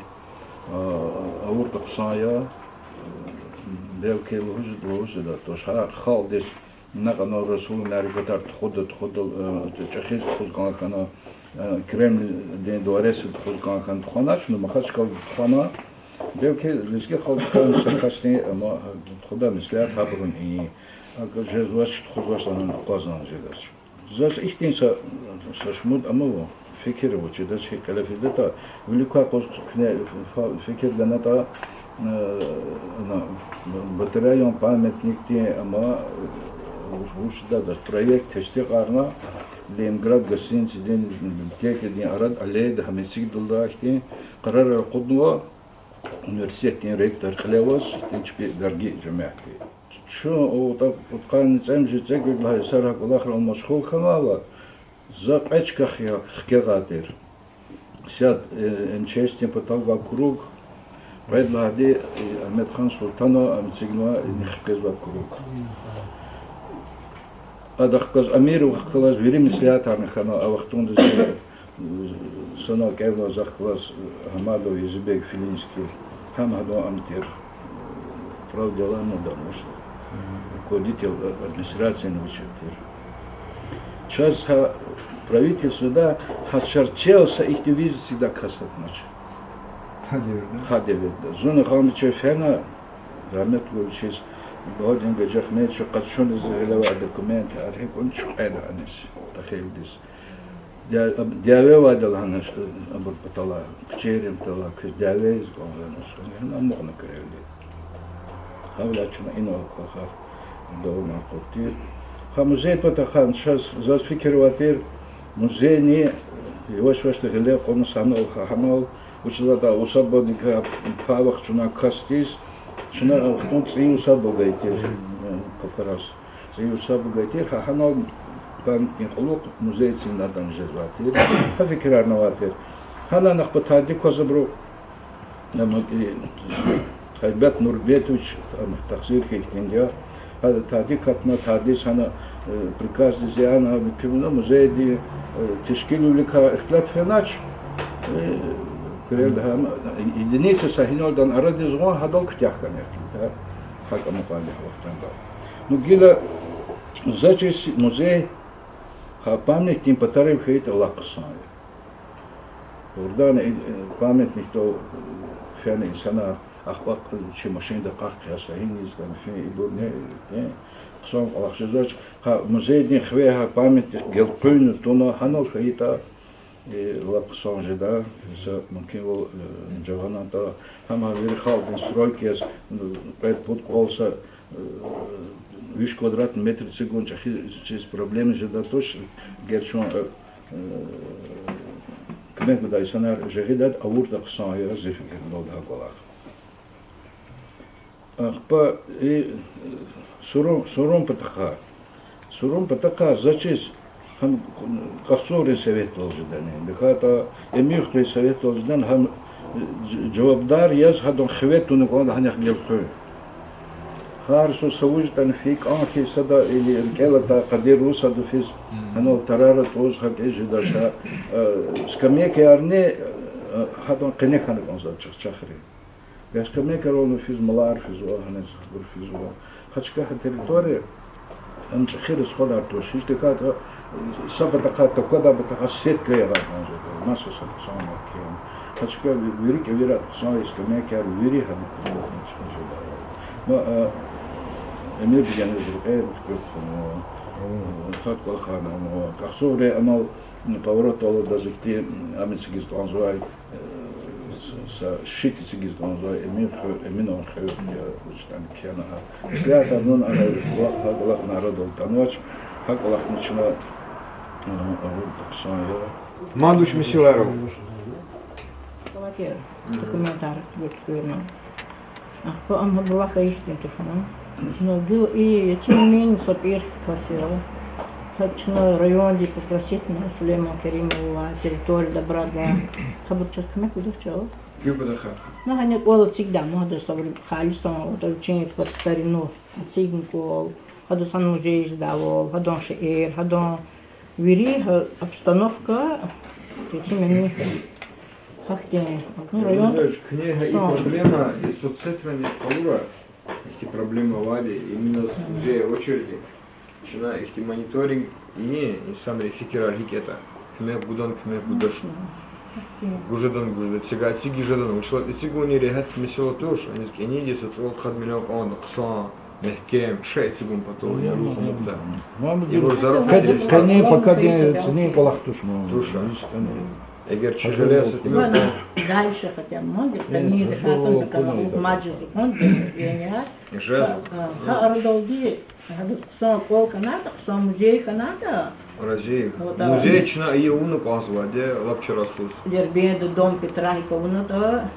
АвуртӀа хъсан я, белки лугьуз, лугьуз жедай туш, гьар халкьдиз накьана Расулан мярекатар тухуда, тухуда, чӀехиз тухуз кӀан хьана, Кремлдин дворецда тухуз кӀан хьана тухванач, ну, Махачкъалада тухвана, белки лезги халкьдихъ са касни, ама, тухуда меслят гьабурун и, акӀ жезвач, тухузвач лагьана акъвазна жедач. Заз ихьтин са, са шумуд ама ава, фикир ава, чидач гьикӀ кьиле фидатӀа, вилик квай къуз куьне фикир ганатӀа, ана, Батырайан памятникдин ама, вуч, вуч жедайди, проект тестикьарна, Ленинград гостиницадин, библиотекадин арада аллеяда гьам эцигдалда ихьтин къарарар акъуднава университетдин ректор кьиле аваз, ихьтин чпи дарги жемятди. Чун, о, тӀа, пудкъанни цӀемуьжуьд-цӀекӀуьд лагьай йисара кӀвалахрал машгъул хьанвайла, за кьве чка хкягъай тир. Исятда МЧС-дин патав гвай круг, кьвед лагьайди Агьмедхан Султанова ам эцигнавай, инихъ къвезвай круг. Адахъ галаз Амировахъ галаз вири меслятарни хьана, а вахтунда зи санал кӀевнавай захъ галаз Гьамадов Язибег Филинский, гьам гьадан ам тир, управ делами, да, муш, руководитель администрацияни вичи тир. Чаз гьа правительствода гьа чарчел са ихьтин визит эцигдай кас атанач. Гьа девирда. Зун Гъамбичев фена, рагьмет гуй вичиз, Багьавдин Гьажиагьмедовича къачуна зи гъилевай документар, гьикӀ вуч кьена аниз, тахилдиз. Дя-, дяве авайди лагьана, абур паталай, куьчейрин паталай, квез дявейиз кӀанзавач, гьана амукьна куьрелди. Гьавиляй чна инал квахар давамар хъувур тир. Гьа музей патахъай чаз, заз фикир авай тир, музейни яваш-явашди гъиле кьуна санал, гьа-, гьанал, вучиз лагьайтӀа усадьбадикай пай вахчунай касдиз, чна а вахтунда цӀийи усадьба гайи тир, э, Кавказ. ЦӀийи усадьба гайи тир, гьа гьанал памятникдин кьулухъ музей эцигнатӀани жезвай тир. Гьа фикирарни авай тир. Гьанай нахпа тади кваз абуру, ам, и, Гьайбат Нурбетович, ам, тахсир хьайи хьтинди я. Гьада тади катна, тадиз гьана, э, приказдиз яна, муькуьмна музейди, э, тешкилвиликай ихтилат фенач, э, куьрелди гьам, единица са гьинал дан арадиз гъун, гьадал куьтягь хьана ихтилат. ГьакӀ амукьайди гьа вахтунда. Ну, гила заз чиз музей гьа памятникдин патарив хьайитӀа лап хъсан я. Дугъриданни, э, памятникдал, э, фена инсанар, ахпа чи машинда къах-къах са гьиниз, там, фин, ибурни, э, хъсан кӀвалах жезвач. Гьа музейдин хиве гьа памятник гелкъуьнна туна, гьанал хьайитӀа, э, лап хъсан жеда, са мумкинвал, э, жагъанатӀа, гьам гьа вири халкьдин стройка яз, э, кьвед-пуд кӀвал са, э, виш квадратный метр эцигун чӀехи чиз проблема жедай туш, эгер чун, э, э, куьмек гудай инсанар жагъидайд, авуртӀа хъсан я зи фикирдалди гьа кӀвалах. Ахпа и, э, сурун, сурун патахъай. Сурун патахъай заз чиз гьам КӀахцугърин советдал жедани, тахьайтӀа Эмуьрхуьруьн советдал жедани, гьам, э, ж-, жавабдар яз гьадан хиве туна кӀанда гьанихъ гелкъуьн. Гьар са са вуж ятӀани фейи кӀан хьиз сада или рикӀел атай къадир вуж сада физ, гьанал тарар атӀуз, гьакӀ жедач, э, скамейкаярни, э, гьадан къене хьана кӀанзава чахчахри. Бес скамейкарални физ, малар физва, гьаниз гьабур физва. Гьа чка, гьа территория, ам чӀехи расходар туш. Гьич тахьайтӀа, э, са патахъай, таквадай патахъай сетка ягъай кӀанзава, маса са хъсан макин. Гьа чка ви-, вири кӀевирай хъсан я, скамейкаяр вири гьана кутуна чӀехи жеда. Ма, э, Эмирбегеназ рекье муьтӀуьгъ хьанва, Гьа кӀвалахарни ама, ахсуре амал, м, поворотдал адаз ихьтин, ам эцигиз кӀанзавай, э, с-, са щит эцигиз кӀанзавай, Эмин хуьр, Эминан хуьр, я, вучтан кхьена гьа. Ислягьдайвал ана, гьа кӀвалахни арадал атанвач, гьа кӀвалахни чна, э, авуртӀа хъсан я. Мад вуч месэлаяр ава? Документар гуьртуьрна. Ахпа ам гьабурухъ ихьтин тушна. Ну, гила и Етим Эмин са пӀир кас я. Гьа чна районди попроситьна Сулейман Керимован территорияда абурал. Гьабур чаз куьмек гудач чав? Куь гудаха? Ну, гьана кӀвал эцигда, ну, гьада сабур халисан, гьада вичин по старину эцигна кӀвал, гьада сан музей жедайвал, гьадан шейэр, гьадан вири, гьа обстановка, Етим Эмин хуьр. Гьахьтин, ну, район. Владимир Владимирович, куьне гьа и проблема, и соцсетрани къалура, ихьтин проблема авайди, именно с музея в очереди. Чна ихьтин мониторинг ийин, инсанрин фикирар гьикӀ ятӀа, куьмек гудан, куьмек гудачни, гуж жедан, гуж жеда, цигай цигиз жедан, вучиз лагьайтӀа эцигунни регьят месэла туш, аниз кӀаниди са цӀувад-къад миллион кьван хъсан, мягькем шей эцигун патал, я рухмукда. Ибур зарафатдин къенин, пока дин цӀинин кӀвалах туш, ма. Туш. Эгер чи гъиле са тӀимил кьван. Дальше хотя бы, ман, гьа, кӀани, гьа, дакӀан, дакӀан, мажиз кьван день рождения. Жезва. Гьа арадалди, гьадаз хъсан кӀвал хьанайтӀа, хъсан музей хьанайтӀа. Рази. Музей чна ая авуна кӀанзавайди я, лап чарасуз. Дербентда дом Петра гьикӀ авунатӀа,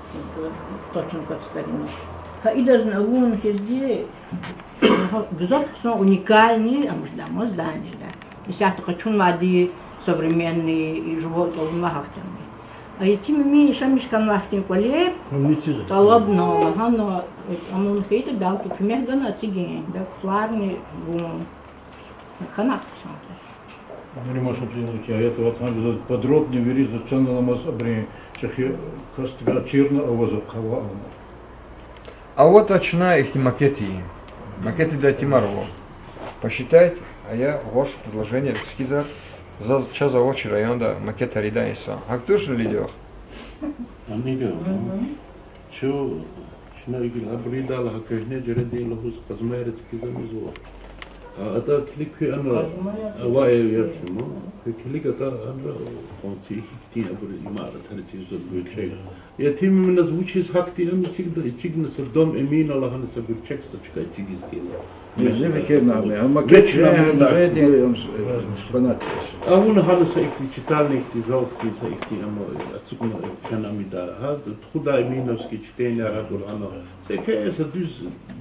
точно как старинный. Гьа идазни авун хьизди, гзаф хъсан уникальный, ам жеда, ма здание жеда. Исятда къачунвайди современный, жуваз авунвай гьахьтинди. А Етим Эмин яшамиш хьанвай гьахьтин кӀвалер тӀалабна лагьана, амун хьайитӀа, белки куьмек гана эцигин, белки планни гун. ХьанайтӀа хъсан. Нариман Шамсудинович, аят ватан заз подробно вири заз чан аламаз абурун чӀехи касдивай чирна авазва хъвална. АватӀа чна ихьтин макет ийин. Макетда итимар ава. Посчитайте, ая гъваш предложение кскизар, заз чаз авач районда макетар ийидай инсан. ГьакӀ тушни, Лидия вах? Амига, чу, чна игил абуридал гьа куьгьне жередин лугьуз къазмайриз кизамизва. А, атӀа килиг куь ана, авай яр чума. Куь килиг атӀа анра, къванци ихьтин абур имаратар эцигзава гуьрчег. Етим Эминаз вучиз гьахьтин ам эцигда, эцигна са дом Эмина лагьана са гуьрчег са чка эцигиз хьайила. Зи фикирна ам, амма геч на музейдин экспонат. Авуна гьана са ихьтин читальный ихьтин зал хьтин, са ихьтин ам ацукьна кхьена амида. Гьа тухудай Эминовский чтение гьабур гьана. Са квез са дуьз,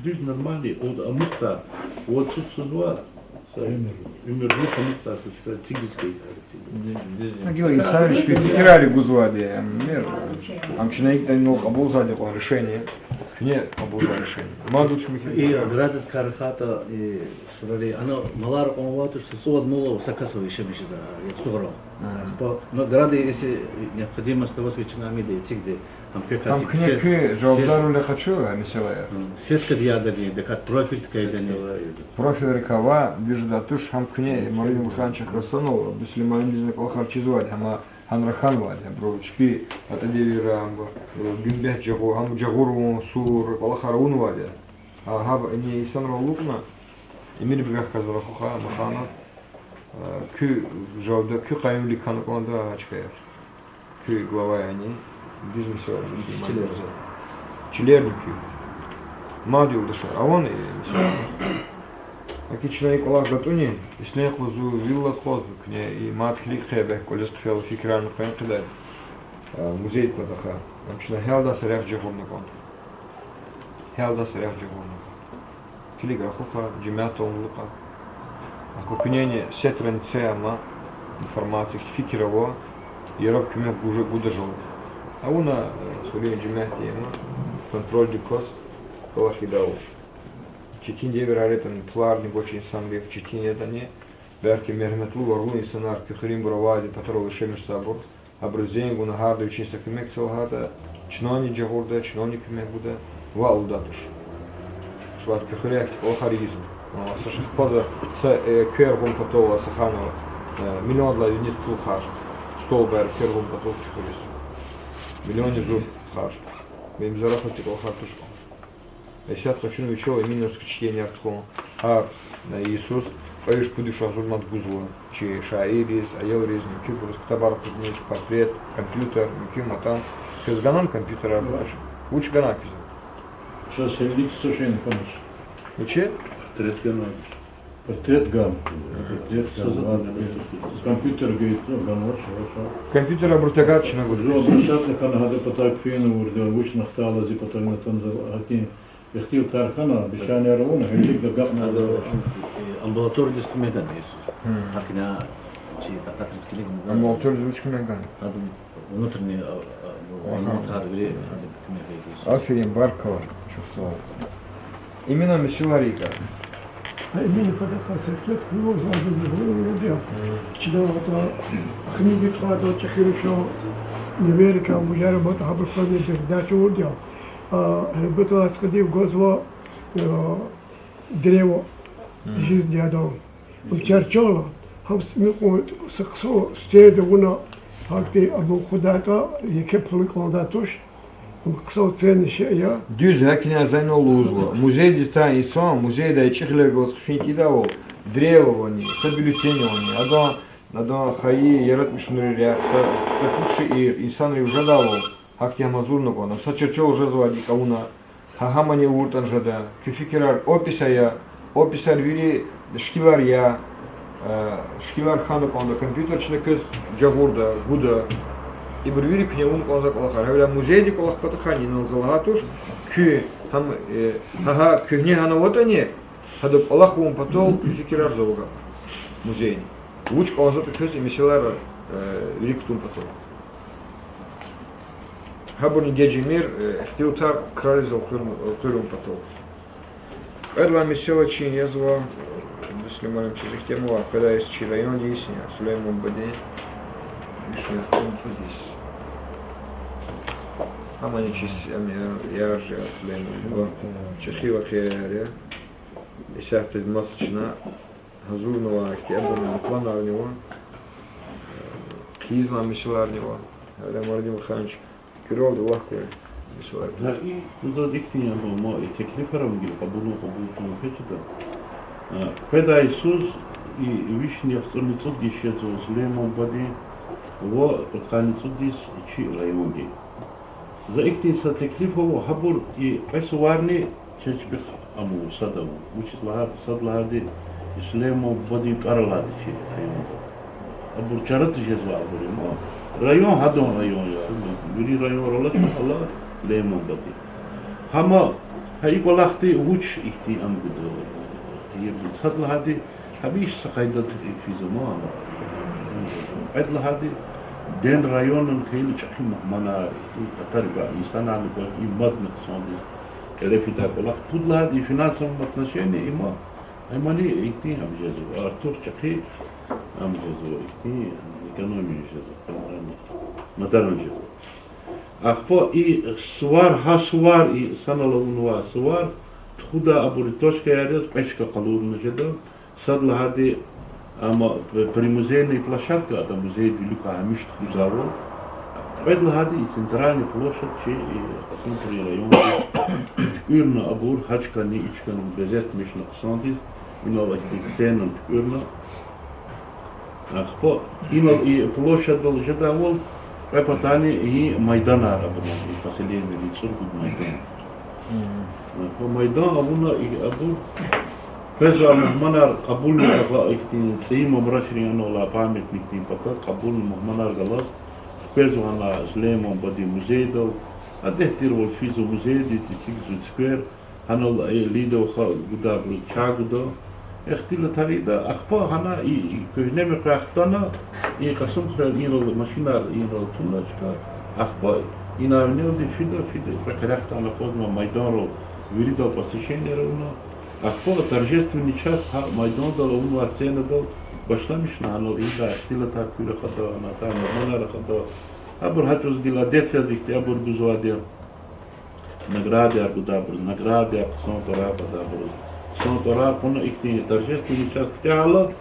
дуьз нормальный, о, амукьда, вад цуцузва, са уьмуьр, уьмуьр амукьда, са чка эцигиз хьайитӀа. Гила инсанри чпин фикирар гузвайди, ам, мер, ам чна икӀ ятӀани кьабулзавайди кьван решение, куьне кьабулзавай решение. Мад вуч михьи? И оградадикай рахайтӀа, и сурарин, ана малар кьван авай туш, са цӀувад мал ава, са кас ава яшамиш жезвай, я сугърал. Ахпа, ну, ограда, если необходимость аваз, чна ам ийида эцигда, гьам квекай, гьам куьне, куь жавабдарвиле къачу, а, месэлаяр. Сеткадикай ядани, дакӀан профильдикай ядани. Профильрикай ава, вижда туш, гьам куьне, Марина Михайловна, чахъ расанал, Бусурмандизни кӀвалахар чизвайди, гьама гьанра хьанвайди, абуру чпи атӀа девирра, гуьмбет жагъу-, гьам жагъурун, сур, кӀвалахар авунвайди. А гьаб ини инсанрал алукьна, Эмирбегахъ галаз рахуха, Махана, а, куь жавабда, куь къаюмвилик хьана кӀанда гьа чкаяр. Куь глава яни, бизнес Мусурмандизни. Чилерни куь. Мад юлдашар авани, мисал. Гьакӏ чна и кӏвалах гатӏунни, ислен юкъуз вил алаз акъвазна куьне, и мад килиг хъия, бес кӏвализ хъфейла фикирарни къвен хъийидай. А, музейдин патахъай. Ам чна гьелдай са рехъ жагъурна кӏанда. Гьелдай са рехъ жагъурна кӏанда. Килиг, рахуха, жемятдал алукьа. Ахпа куьнени сетра ни це ама, информация, фикир ава, яраб куьмек гуж-, гуда жал. Авуна, э, хуьруьн жемятди ама, контрольдик кваз кӏвалах ийида авач. Четин девирар ятӏани, пуларни гвач инсанрив, четин ятӏани, белки мергьяметлу, варлу инсанар, куь хуьруьнбур авайди, патарал яшамиш жезвайбур, абуруз зенг авуна, гьарда вичин са куьмек це лагьайтӏа, чнани жагъурда, чнани куьмек гуда, ваъ, лугьуда туш. Шват куь хуьре ахьтин кӏвалахар ийизва. А, са шахпаза, са, э, квер гъун патал, са хана, э, миллиондилай виниз пул харж. Столбаяр квер гъун патал куь хуьруьз. Миллионни зур харж. Бес им зарафатдин кӏвалахар туш кьван. Исятда къачуна вичел Эминовский чтенияр тухун. Гьар, э, йисуз кьве виш-пуд виш агъзур манат гузва. Чи шаирриз, аялриз, муькуьбуруз ктабар кьуниз, портрет, компьютер, муькуьбур ам. Квез гана компьютерар? Вуч гана квез? Чаз гьелелиг са шейни хьанач. Вичи? Портрет гана. Портрет гана. Портрет гана. Компьютер гайитӀа ганвач, вач. Компьютер абуру тагат чна гуз. Зун площадка хьана, гьадан патай фена вурда, вуч нахтала зи патав атанзава, гьакӀ ихтилатар хьана, бишанияр авуна, гьелелиг гакьна. Гьада, э, амбулаториядиз куьмек гана йисуз. Гьакьна чи такьатриз килигна. Амбулаториядиз вуч куьмек гана? Гьада внутренний, а, а, а, алиматар вири гьада куьмек гайи йисуз. Аферин, баркалла, чухсагъул. Именно месэлайрикай. А именно патахъай сетлет хьуй, вазни гьуй, я. Чна ватӀа книги тухвайда чӀехи руша, неверика мужара бата гьабурухъ фена передача авурди я. А, гьелбетда, аскӀадив гвазва, а, древо жизни адан. Черчала, гьам сни кьун са хъсан стенд авуна, гьахьтин абур худатӀа, еке пул кӀандай туш, ам хъсан ценный шей я. Дуьз, гьакӀни Зайнал лугьузва. Музейдиз атай инсан, музейдай чи гъиле галаз хъфин тийидайвал, древо авани, са бюллетень авани, адан, адан хайи яратмишунрин рехъ, са, са куь шиир, инсанрив жедайвал, гьахьтин гьам гьазурна кӀанда. Ам са черчал жезвайди кӀанда. Гьа гьамани авуртӀани жеда. Куь фикирар, опись ая, описар вири шикилар я, э, шикилар хьана кӀанда, компьютер чна квез жагъурда, гуда. Ибур вири куьне авун кӀанзавай кӀвалахар. Гьавиляй музейдин кӀвалах патахъайни инал за лагьайтӀа туш, куьн гьам, э, гьа, гьа куьгьне гьана аватӀани, гьада кӀвалах авун патал куь фикирар за вугакь. Музейни. Вуч кӀанзаватӀа квез и месэлаяр, э, вири кутун патал. Гьабурни геж ийимир, э, ихтилатар крариз элкъуьр-, элкъуьрун патал. Кьвед лагьай месэла чи язва, э, Муслим муаллим, чаз ихьтин тема ава, къведай йис чи райондин йис я, Сулейман бубадин вишни яхцӀурни цӀуд йис. Гьамани чи с-, ам я, яржи я Сулейман буба. ЧӀехи вакъиаяр я. Исятда маса чна гьазурнавай ихьтин абурни планарни ава, хъийизвай месэлаярни ава. Гьавиляй Мурадин вахаранч куьрелди лагь квез месэлаяр. Гьа, и, ну, заз ихьтин я, ма, и теклифар ам гила кьабулун, кьабул тавун хьиз жеда. А, къведай йисуз и вишни яхцӀурни цӀуд йис жезва Сулейман бубадин ва кьудкъанни цӀуд йис чи райондин. За ихьтин са теклиф ава, гьабур и кьве суварни чеб-чпихъ ама, сад ава. Вучиз лагьайтӀа, сад лагьайди, и Сулейман бубадин тӀвар алайди чи районда. Абур чарада жезвайбур я, ма. Район гьадан район я. Вири районра алачир гьала Сулейман бубади. Гьама, гьа и кӀвалахди вуч ихьтин ам гуда, гьа и гуда. Сад лагьайди, гьамиша са къайдада физ ама ам. Кьвед лагьайди, ден районан хьайила чӀехи мугьманар, ихьтин патарив гвай инсанарни кваз и мадни хъсандиз кӀере фидай кӀвалах. Пуд лагьайди, и финансовом отношении има, имани ихьтин ам жезва, артух чӀехи ам жезва, ихьтин экономия жезва, мадаран жезва. Ахпа и сувар, гьа сувар, и санал авунвай сувар тухудай абур точкаяр яз кьве чка къалурна жеда. Сад лагьайди, ама п-, при музейной площадка, ада музейдин вилик гьамиша тухузвайвал. Кьвед лагьайди и центральный площадь чи, и Кьасумхуьруьн районди туькӀуьрна абур, гьа чкани, и чкани безетмишна хъсандиз, инал ихьтин сценани туькӀуьрна. Ахпа инал и площадьдал жедайвал, кьве патани и майданар абурун, и поселениедин цӀуругуд майдан. Ахпа майдан авуна и абур, къвезвай мугьманар кьабулна, агъа ихьтин ЦӀийи Мамрачрин анал алай памятникдин пата кьабулна мугьманар галаз, къвезва гьана Сулейман бубадин музейдал, адет тирвал физва музейдиз эцигзава цуьквер, гьанал, э, Лида ваха гудайбуруз чай гуда. Ихтилатар ийида, ахпа гьана и, и куьгьне муькъвяй хтана, и Кьасумхуьрел инрал машинар инрал туна чка, ахпа инай винелди фида, фида, кьве къерехдалди акъвазнавай майданрал, виридал посещениеяр авуна, ахпа торжественный часть гьа майдандал авунвай сценадал башламишна, гьанал ийидай ихтилатар куь рахада, гьана атай мугьманар рахада, абур гьа чӀавуз гила адет яз ихьтин абур гузвайди я. Наградаяр гудайбуруз наградаяр, хъсан тӀварар кьадайбуруз хъсан тӀварар кьуна, ихьтин торжественный часть куьтягьайла,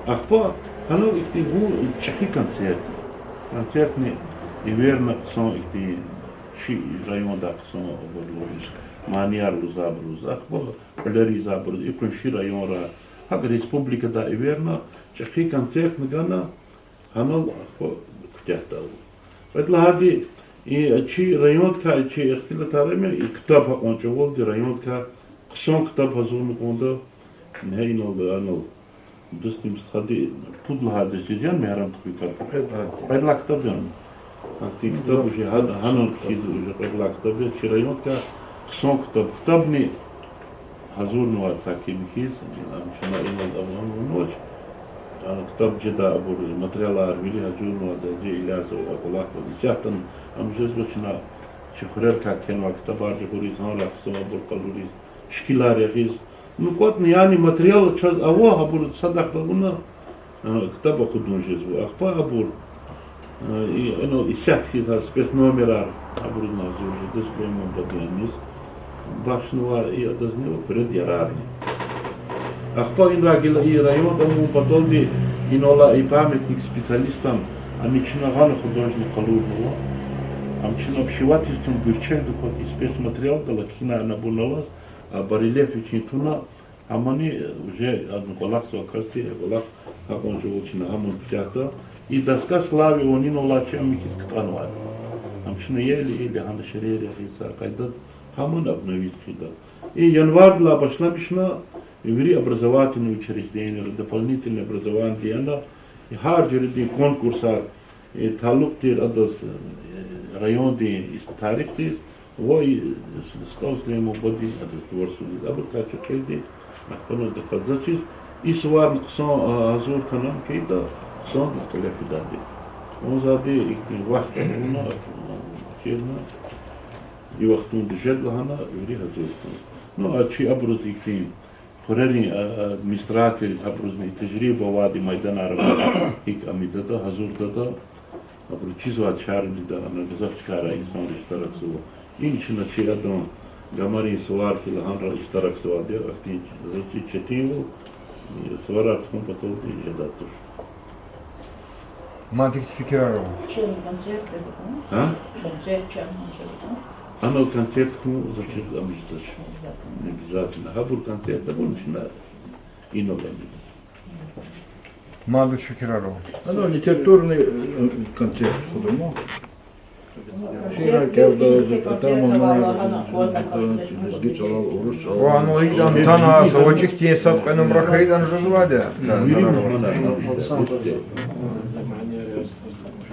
ахпа гьанал ихьтин гьа чӀехи концерт. Концертни эверна хъсан ихьтин чи райондай хъсан абур лугьуз. манияр лугьузвайбуруз, ахпа кьуьлер ийизвайбуруз, и къунши районра, гьакӀ республикада эверна, чӀехи концертни гана, гьанал ахпа куьтягьда. Кьвед лагьайди, и чи райондикай, чи ихтилатар ама, и ктаб гьакьван чӀавалди райондикай хъсан ктаб гьазурна кӀанда, гьа инал, анал, дустим стхади, пуд лагьайди заз яни, Мегьарамд хвейи кар, кьвед лагьай, кьвед лагьай ктаб яни. Ахьтин ктаб уже гьа-, гьанал кхьиз, уже кьвед лагьай ктаб я, чи райондикай хъсан ктаб, ктабни гьазурнавай са ким хьиз, ам чна инал авунвач, а, ктаб жедай абур материалар вири гьазурнавайди я, Ильязов акьулахъ ва исятда ам жезва чна, чи хуьрерикай кхьенвай ктабар жагъуриз, гьанра хъсан абур къалуриз, шикилар ягъиз. Ну, кӀватӀна, яни материал чаз ава, гьабур садахъ авуна, а, ктаб акъудун жезва. Ахпа абур, а, и, инал исятда хьиз спецномерар, абурузни гьазур жеда Сулейман бадиниз. Бахшнава и адазни ва хуьре дерарни. Ахпа инра гила и районда авун паталди, инал алай и памятник специалистам, ам чна гъана художник къалурнава. Ам чна пишиватиз тун гуьрчегда кваз и спецматериалдал кхьена, абур алаз, а, барельеф вичин туна, амани, э, уже адан кӀвалахзавай касди, кӀвалах гьакьван чӀавуз чна гьамун куьтягьда. И доска славы авунин алай чи ам михьиз кутӀунвайди. Ам чна еле-еле гьана ширер ягъиз, са къайдада гьамун обновить хъийида. И январдилай башламишна, вири образовательный учреждениера, дополнительный образованиедин яна, и гьар жуьредин конкурсар, э, талукь тир адаз, э, райондин и тарихдиз, ва и СтӀал Сулейман бадедин адаз творчестводиз. Абурукай чухелди, ахпа адаз къвезвачиз, и суварни хъсан, а, гьазур хьана хьайитӀа, хъсандиз кьиле фидайди. Ванзавайди ихьтин вахт авуна, чирна, и вахтунда жеда лагьана, вири гьазур хьана. Ну, а чи абуруз ихьтин хуьрерин, а, администрацияриз, абурузни тежриба авайди майданар ава, гьикӀ амидатӀа, гьазурдатӀа, абуру чизвай чарвилида, ана гзаф чкайра инсанри иштиракзава. Им чна чи адан гамарин сувар хьайила гьанра иштиракзавайди я, ахьтин заз четинвал, и суварар тухун паталди жедай туш. Мад ихьтин фикирар ава. Чи концерт, а? Концерт чан, а? Анал концерт хьун заз чиз амичдач. Обязательно. Гьабур концерт авуна чна инал ама. Мад вуч фикирар ава? Анал литературный, э, концерт хьуда ма. Шиирар кӀелда, атана, лезги чӀалал, урус чӀалал. Ва анал гьикӀ ятӀани, са ваз ихьтин сад-къе нумра хьайитӀани жезвайди я.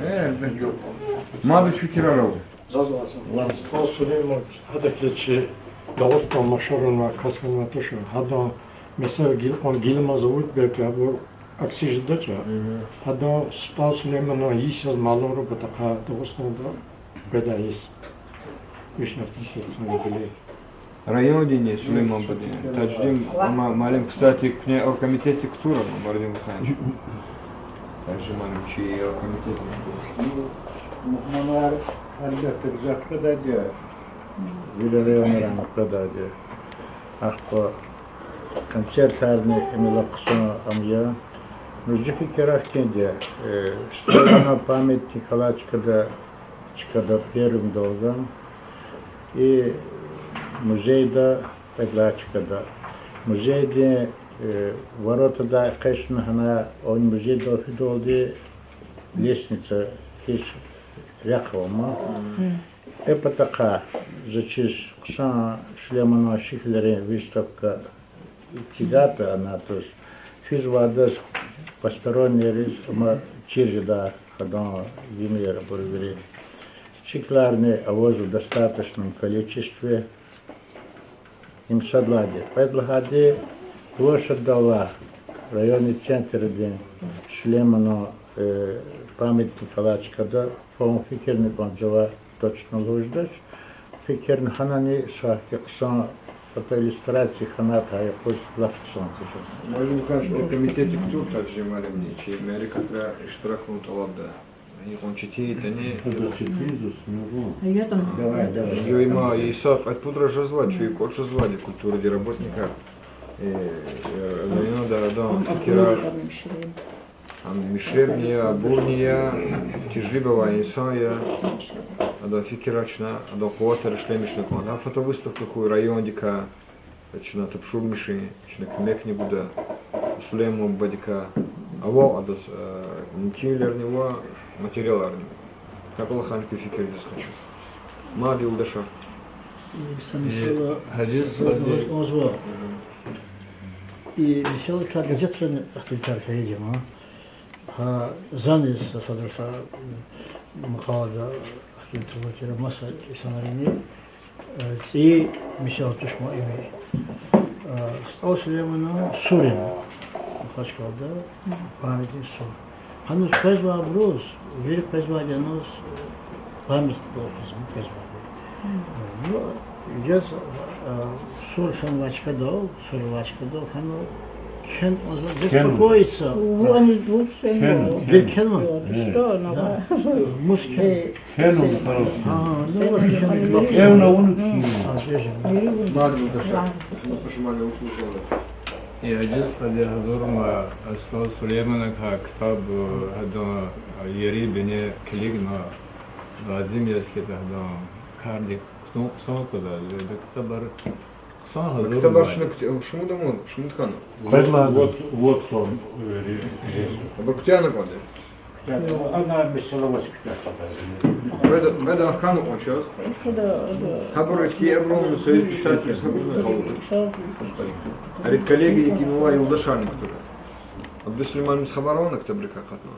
Э, мад вуч фикирар ава? Заз СтӀал Сулейман, гьадакай чи Дагъустан машгьурнавай кас хьанвай туш, гьадан, месела, гила кьван гила мад авуд, белки абур акси жедач. Гьадан, СтӀал Сулейманан йис яз малумарун патахъай Дагъустанда къведай йис. Вишни артух сад йис гьана гиле. Райондин я Сулейман бадедин? Таждин, ма-, муаллим, кстати, куьне оргкомитетдик кутур ама, Мардин Вахаевич. Таждин муаллим, чи оргкомитетдик. Мугьманар, гьелбетда, гзаф къведайди я, вири районрани къведайди я. Ахпа концертрани имила хъсан ам я. Ну, зи фикир ахьтинди я, э, Сулейманан памятник алай чкада, чкада первым долган, и музейда кьвед лагьай чкада. Музейдин, э, воротадай экъечӀна гьана, а музейдал фидалди лестница хьиз рехъ ава ма. И патахъай заз чиз хъсан Сулейманан шикилрин выставка эцигайтӀа, ана туш, физвайдаз, постороннийриз, ама чир жедай, хадан винер, абур вири. Шикиларни авазва в достаточном количестве. Им сад лагьайди. Кьвед лагьайди, площадьда авай, районный центрдин, Сулейманан, э, памятник алай чкада, по-моему, фикирни кӀанзавай, точно лугьуз жедач. Фикирни гьанани са ихьтин хъсан фотоиллюстрация хьанайтӀа, гьа юкъуз лап хъсан тежеда. Мардин Вахаевич, оргкомитетдик кутур Таждин муаллимни, чи мярекатра иштирак авун тӀалабда. Гьикьван четин ятӀани. Давай, давай. Исятда кьвед-пудра жезвайди, чун кӀватӀ жезвайди культурадин работникар. Э, э, районда адан фикирар. Ам мешребни я, абурни я, тежриба авай инсан я. Адан фикирар чна, адан къуватар ишлемишна кӀанда. Гьа фотовыставка хьуй райондикай, чна тапшурмишин, чна куьмекни гуда Сулейман бубадикай. Авай адаз мумкинвилерни ва материаларни. Гьа кӀвалахар куь фикирдиз къачу. Мад, юлдашар. И са месэла, Гьажи заз Сади. Галаз кӀанзава. И месэла газетрани тӀварар хьайиди я ман. Гьа, зани са садра са макъалада ахтин тир, маса инсанрини, э, цӀийи месэла туш ман им. Э, СтӀал Сулейманан сур я Махачкъалада, памятник сур. Гьаниз къвезвайбуруз, вири къвезвайди я аниз, э, памятник къвезвайди. Ну, яз, э, сур хьанвай чкадал, сур авай чкадал, гьана кхьена кӀанзава, беспокоиться. Ваньмиз бур кхьенва. Кхьенва? Да. Мус кхьенва? Кхьенва, хорошо. Кхьенва, авуна кхьенва. Мад, юлдашар. Пашман я, вуч лугьузва? Э, Гьажи Сади, гьазурна СтӀал Сулейманакай ктаб, э, гьадан, э, ери бине килигна, лазим яз хьайитӀа гьадан кардик кутун хъсан кваз, э, ктабар хъсан гьазурна. Ктабар шумуд ама, шумуд хьана? Къведалди. Вот, вот он, э, ери. Аба куьтягьна кӀанда? Ана месэла ваз куьтягь кӀанда. Къведа, къведа хьана кӀан чаз? Гьабур ихьтин абурун Союз писателей, гьабуруз къалурна. Редколлегиядик инлай юлдашарни кутуна. Абдусулейман, ваз хабар авани ктабрикай акъатна?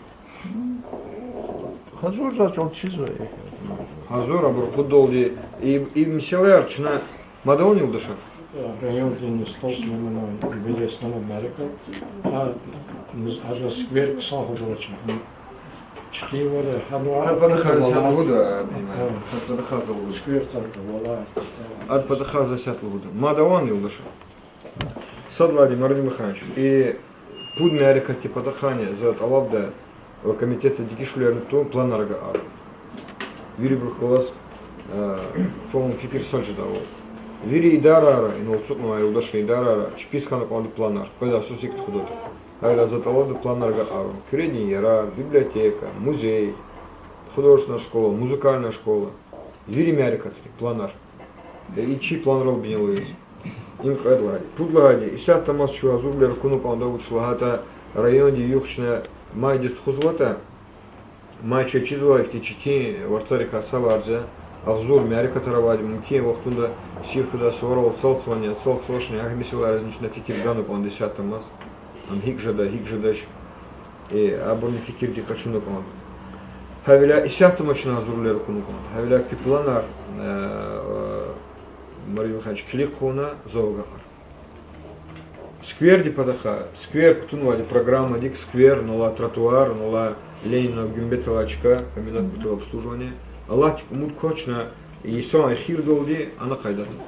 Гьазур за чал чизва. Гьазур, абур кьудалди, и, и месэлаяр чна мад авани, юлдашар? Райондин СтӀал Сулейманан юбилей, СтӀалан мярекат. Гьа, мус-, гьада сквер хъсан гьазур авачир. Чпин вара, гьа, ну, Гьа патахъай за исят лугьуда, гьа патахъай за лугьуда. Сквер таркӀа валай. Гьа патахъай за исят лугьуда. Мад авани, юлдашар? Сад лагьайди, Марадин Михайлович, и пуд мярекатдин патахъайни за тӀалабда оргкомитетда дегишвилерни тун, планар агакьарун. Вирибурухъ галаз, э, фагьум-фикир сад жедайвал. Вири идарайра, инал ацукьнавай юлдашрин идарайра чпиз хьана кӀанда планар, къведай сусик тухудатӀа. Гьавиляй за тӀалабда планар агакьарун. Куьредин ярар, библиотека, музей, художественная школа, музыкальная школа. Вири мярекатрин планар. Э, и чи планрал бинелугьуз. Им кьвед лагьайди. Пуд лагьайди, исятда мад чун гьазурвилер акуна кӀанда, вуч лагьайтӀа райондин югъ чна майдиз тухузватӀа, май чаз чизва ихьтин четин варцарикай саварзава, агъзур мярекатар авайди, мумкин я вахтунда сив хуьдай суварал ацалтзавани, ацалтзавачни, гьа месэлайризни чна фикир гана кӀанда исятда мад. Ам гьикӀ жеда, гьикӀ жедач. Э, абурни фикирдик къачуна кӀанда. Гьавиляй исятда мад чна гьазурвилер акуна кӀанда. Гьавиляй куь планар, э, Марин Михайлович, килиг хъувуна зав агакьара. Сквердин патахъай, сквер кутунвайди программадик, сквер, инал алай тротуар, инал алай Ленинан гуьмбет алай чка, комбинат бытового обслуживания. Аллагьдик умуд кваз, чна йисан эхирдалди ана къайдатна.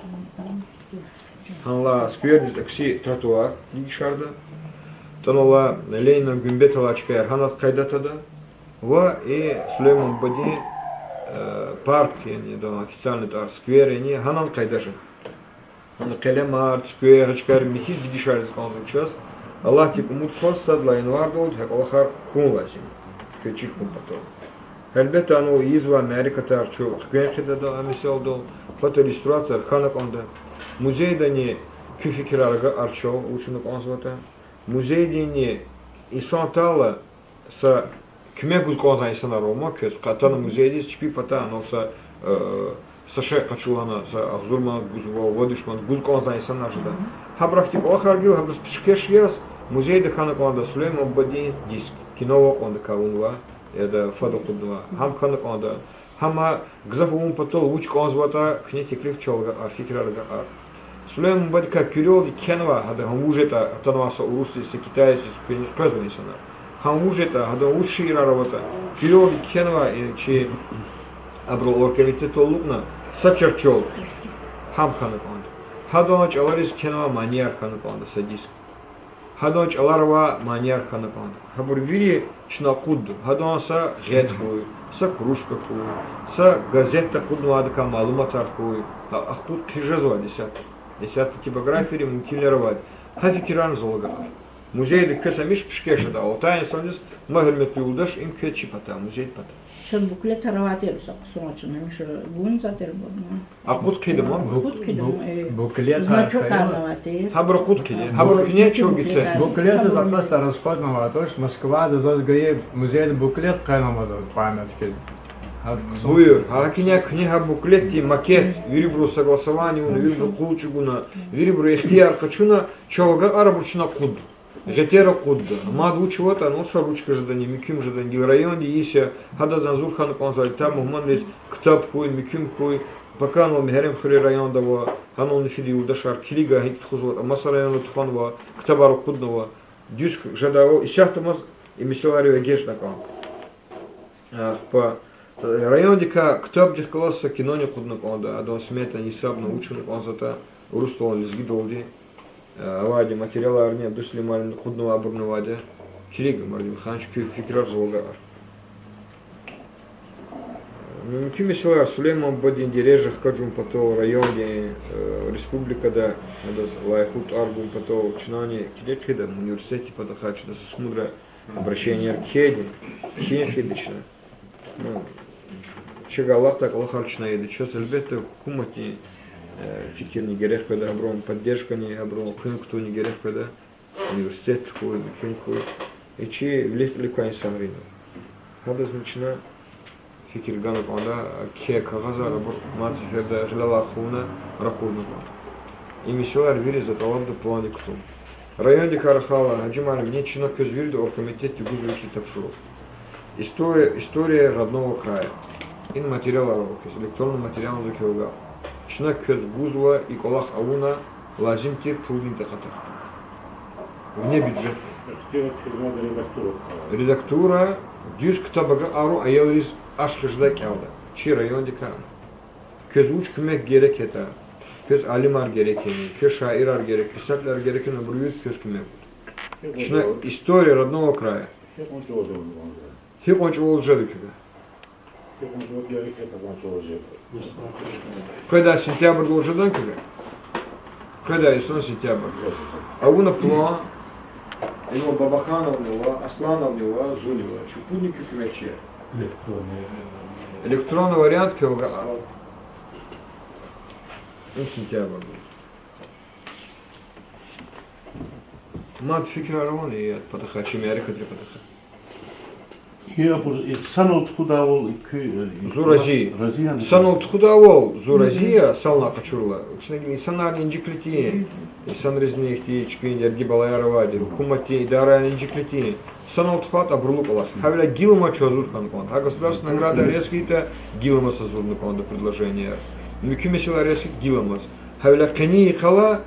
Гьанлай сквердиз акси тротуар дегишарда. ТӀанал алай Ленинан гуьмбет алай чкаяр гьана къайдатда. Ва и Сулейман бубадин, э, парк, яни, да, официальный тӀвар сквер, яни, гьанани къайда жеда. Гьана къелемар, цуьквер, гьа чкаяр михьиз дегишариз кӀанзава чаз. Аллагьдик умуд кваз, сад лагьай январдалди гьа кӀвалахар хьун лазим я. Квез чир хьун патал. Гьелбетда, ана ийизвай мярекатар чун хквен хъийида а месэладал, патал иллюстрацияр хьана кӀанда. Музейдани куь фикирар агакьарчал вуч авуна кӀанзаватӀа. Музейдини инсан атайла са куьмек гуз кӀанзавай инсанар ава ман квез, къе атана музейдиз чпин патай анал са, э, са шей къачу лагьана, са агъзур манат гузва, вад виш манат гуз кӀанзавай инсанар жеда. Гьабурухъ ихьтин кӀвалахар гила, гьабуруз пишкеш яз, музейда хьана кӀанда Сулейман бубадин диск, кино авай кьван, дакӀан авунвай, яда фад акъуднавай, гьам хьана кӀанда. Гьам гзаф авун патал вуч кӀанзаватӀа, куьне теклиф чалга ар, фикирар агакьар. Сулейман бубадикай куьрелди кхьенвай, гьада гьам вуж ятӀа, атанвай са урусдиз, са китаецдиз, куьне къвезвай инсанар. Гьам вуж ятӀа, гьадан вуч шиирар аватӀа, куьрелди кхьенвай, э, чи абурал оргкомитетдал алукӀна са чарчел, гьам хьана кӀанда. Гьадан чӀалариз кхьенвай манияр хьана кӀанда са диск. Гьадан чӀаларай авай манияр хьана кӀанда. Гьабур вири чна акъудда. Гьадан са гъед хьуй, са кружка хьуй, са газетда акъуднавайдакай малуматар хьуй. А, акъуд хъижезвайди исятда. Исятда типографияри мумкинвилер авайди. Гьа фикирарни зал агакьар. Музейда квез гьамиша пишкеш жеда, алатай инсандиз ма гьуьрметлу юлдаш, им квез чи патай, музей патай. Чан буклетар авайди я, са хъсан чна гьамиша гун затӀ я бадна. Акъуд хъийида ман? Акъуд хъийида ман, э, значок авайди. Гьабур акъуд хъийида, гьабур куьне чун гицин. Буклетар за просто расход авайди туш, Москвада заз гайи музейда буклет къведа ман заз памятка. Буюр, гьакӀ куьне, куьне гьа буклетдин макет, вирибуру согласование авуна, вирибуру къул чӀугуна, вирибуру ихтияр къачуна, чав агакьарабур чна акъудда. Гъетер акъудда. Мад вуч аватӀани, ацукьна ручка жедани, муькуьм жедани, гила районди йис я, гьадаз агъзур хьана кӀанзавайди я, мугьманриз ктаб хьуй, муькуьм хьуй, паканал Мегьарамхуьруьн районда ава, гьанал нефида юлдашар, килига гьикӀ тухузватӀа, маса районра тухванва, ктабар акъуднава. Дуьз жедайвал, исятдамаз и месэлайрив эгечӀна кӀан. Ахпа райондикай ктабдихъ галаз са кинони акъудна кӀанда, адан сметани, гьисабни, вуч авуна кӀанзаватӀа, урусдални, лезгидалди. Авайди материаларни, Абдул Сулейманан акъуднавайбурни авайди. Килиг, Мардин-хан, чун куь фикирар зав агакьар. Муькуь месэлаяр: Сулейман бубадин дережа хкажун патал, райондин, э, республикада адаз лайихлу тӀвар гун патал чнани килиг хъийида, университетдин патахъай чна са шумудра обращенияр кхьейди, кхьин хъийида чна. Ну, чаз алахъдай кӀвалахар чна ийида. Чаз, гьелбетда, гьукуматдин, э, фикирни герек къведа, гьабурун поддержкани, гьабурун къуьн кутуни герек къведа, университет хьуй, муькуьн хьуй. И чи вилик-кьилик квай инсанрин я. Гьадазни чна фикир гана кӀанда, кхьей кагъазар абур мад сеферда гъилелай хъувуна ракъурна кӀанда. И месэлаяр вири за тӀалабда пландик кутун. Райондикай рахайла, Гьажи муаллим, ни чна квез вирида оргкомитетди гузва ихьтин тапшуругъ. История, история родного края. И материалар ава квез, электронный материални за квевай агакьда. Чна квез гузва и кӀвалах авуна лазим тир пулдин такьатар. Внебюджетный. Редактура, дуьз ктаб агакьарун аялриз ашкъи жедай кӀелда. Чи райондикай. Квез вуч куьмек герек ятӀа, квез алимар герек яни, квез шаирар герек, писателар герек яни, абуру вири квез куьмек гуда. Чна история родного края. Гьикьван чӀавалди жеда квевай? Къведай сентябрдал жедан квевай? Къведай йисан сентябрдал. Авуна план, ила Бабахановни ава, Аслановни ава, зунни ава. Чун пудни куь куьмекчияр. Электронный вариант квевай агакьарун. Им сентябрдал. Мад фикирар авани и патахъай, чи мярекатрин патахъай? Гьабур, э, санал тухудайвал, э, куь, э, зун рази я. Рази яни? Санал тухудайвал зун рази я, санлай къачурла. Чна гила инсанарни инжиклитин, инсанризни ихьтин чпин яргъи балаяр авайди, гьукуматдин идараяр инжиклитин. Санал тухватӀа абурулуй кӀвалах. Гьавиляй гиламаз чун гьазур хьана кӀанда. Гьа государственный наградаярзки та гиламаз гьазурна кӀанда предложенияр. Муькуь месэлаяр яхьиз гиламаз. Гьавиляй къенин йикъалай,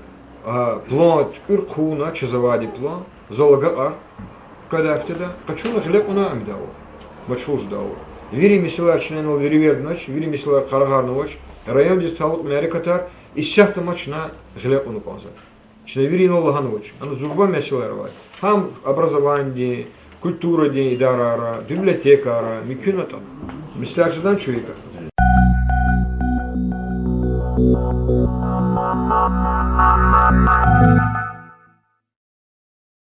а, план туькӀуьр хъувуна, чаз авайди план, зал агакьар, къведай гьафтеда къачуна гъиле кьуна амидайвал, машгъул жедайвал. Вири месэлаяр чна инал веревирднач, вири месэлаяр къарагъарнавач, райондиз талукь мярекатар исятдамаз чна гъиле кьуна кӀанзава. Чна вири инал лагьанвач, ана зурба месэлаяр авай. Гьам образованидин, культурадин идарайра, библиотекайра, муькуьнатӀа. Меслят жедан чуьйка.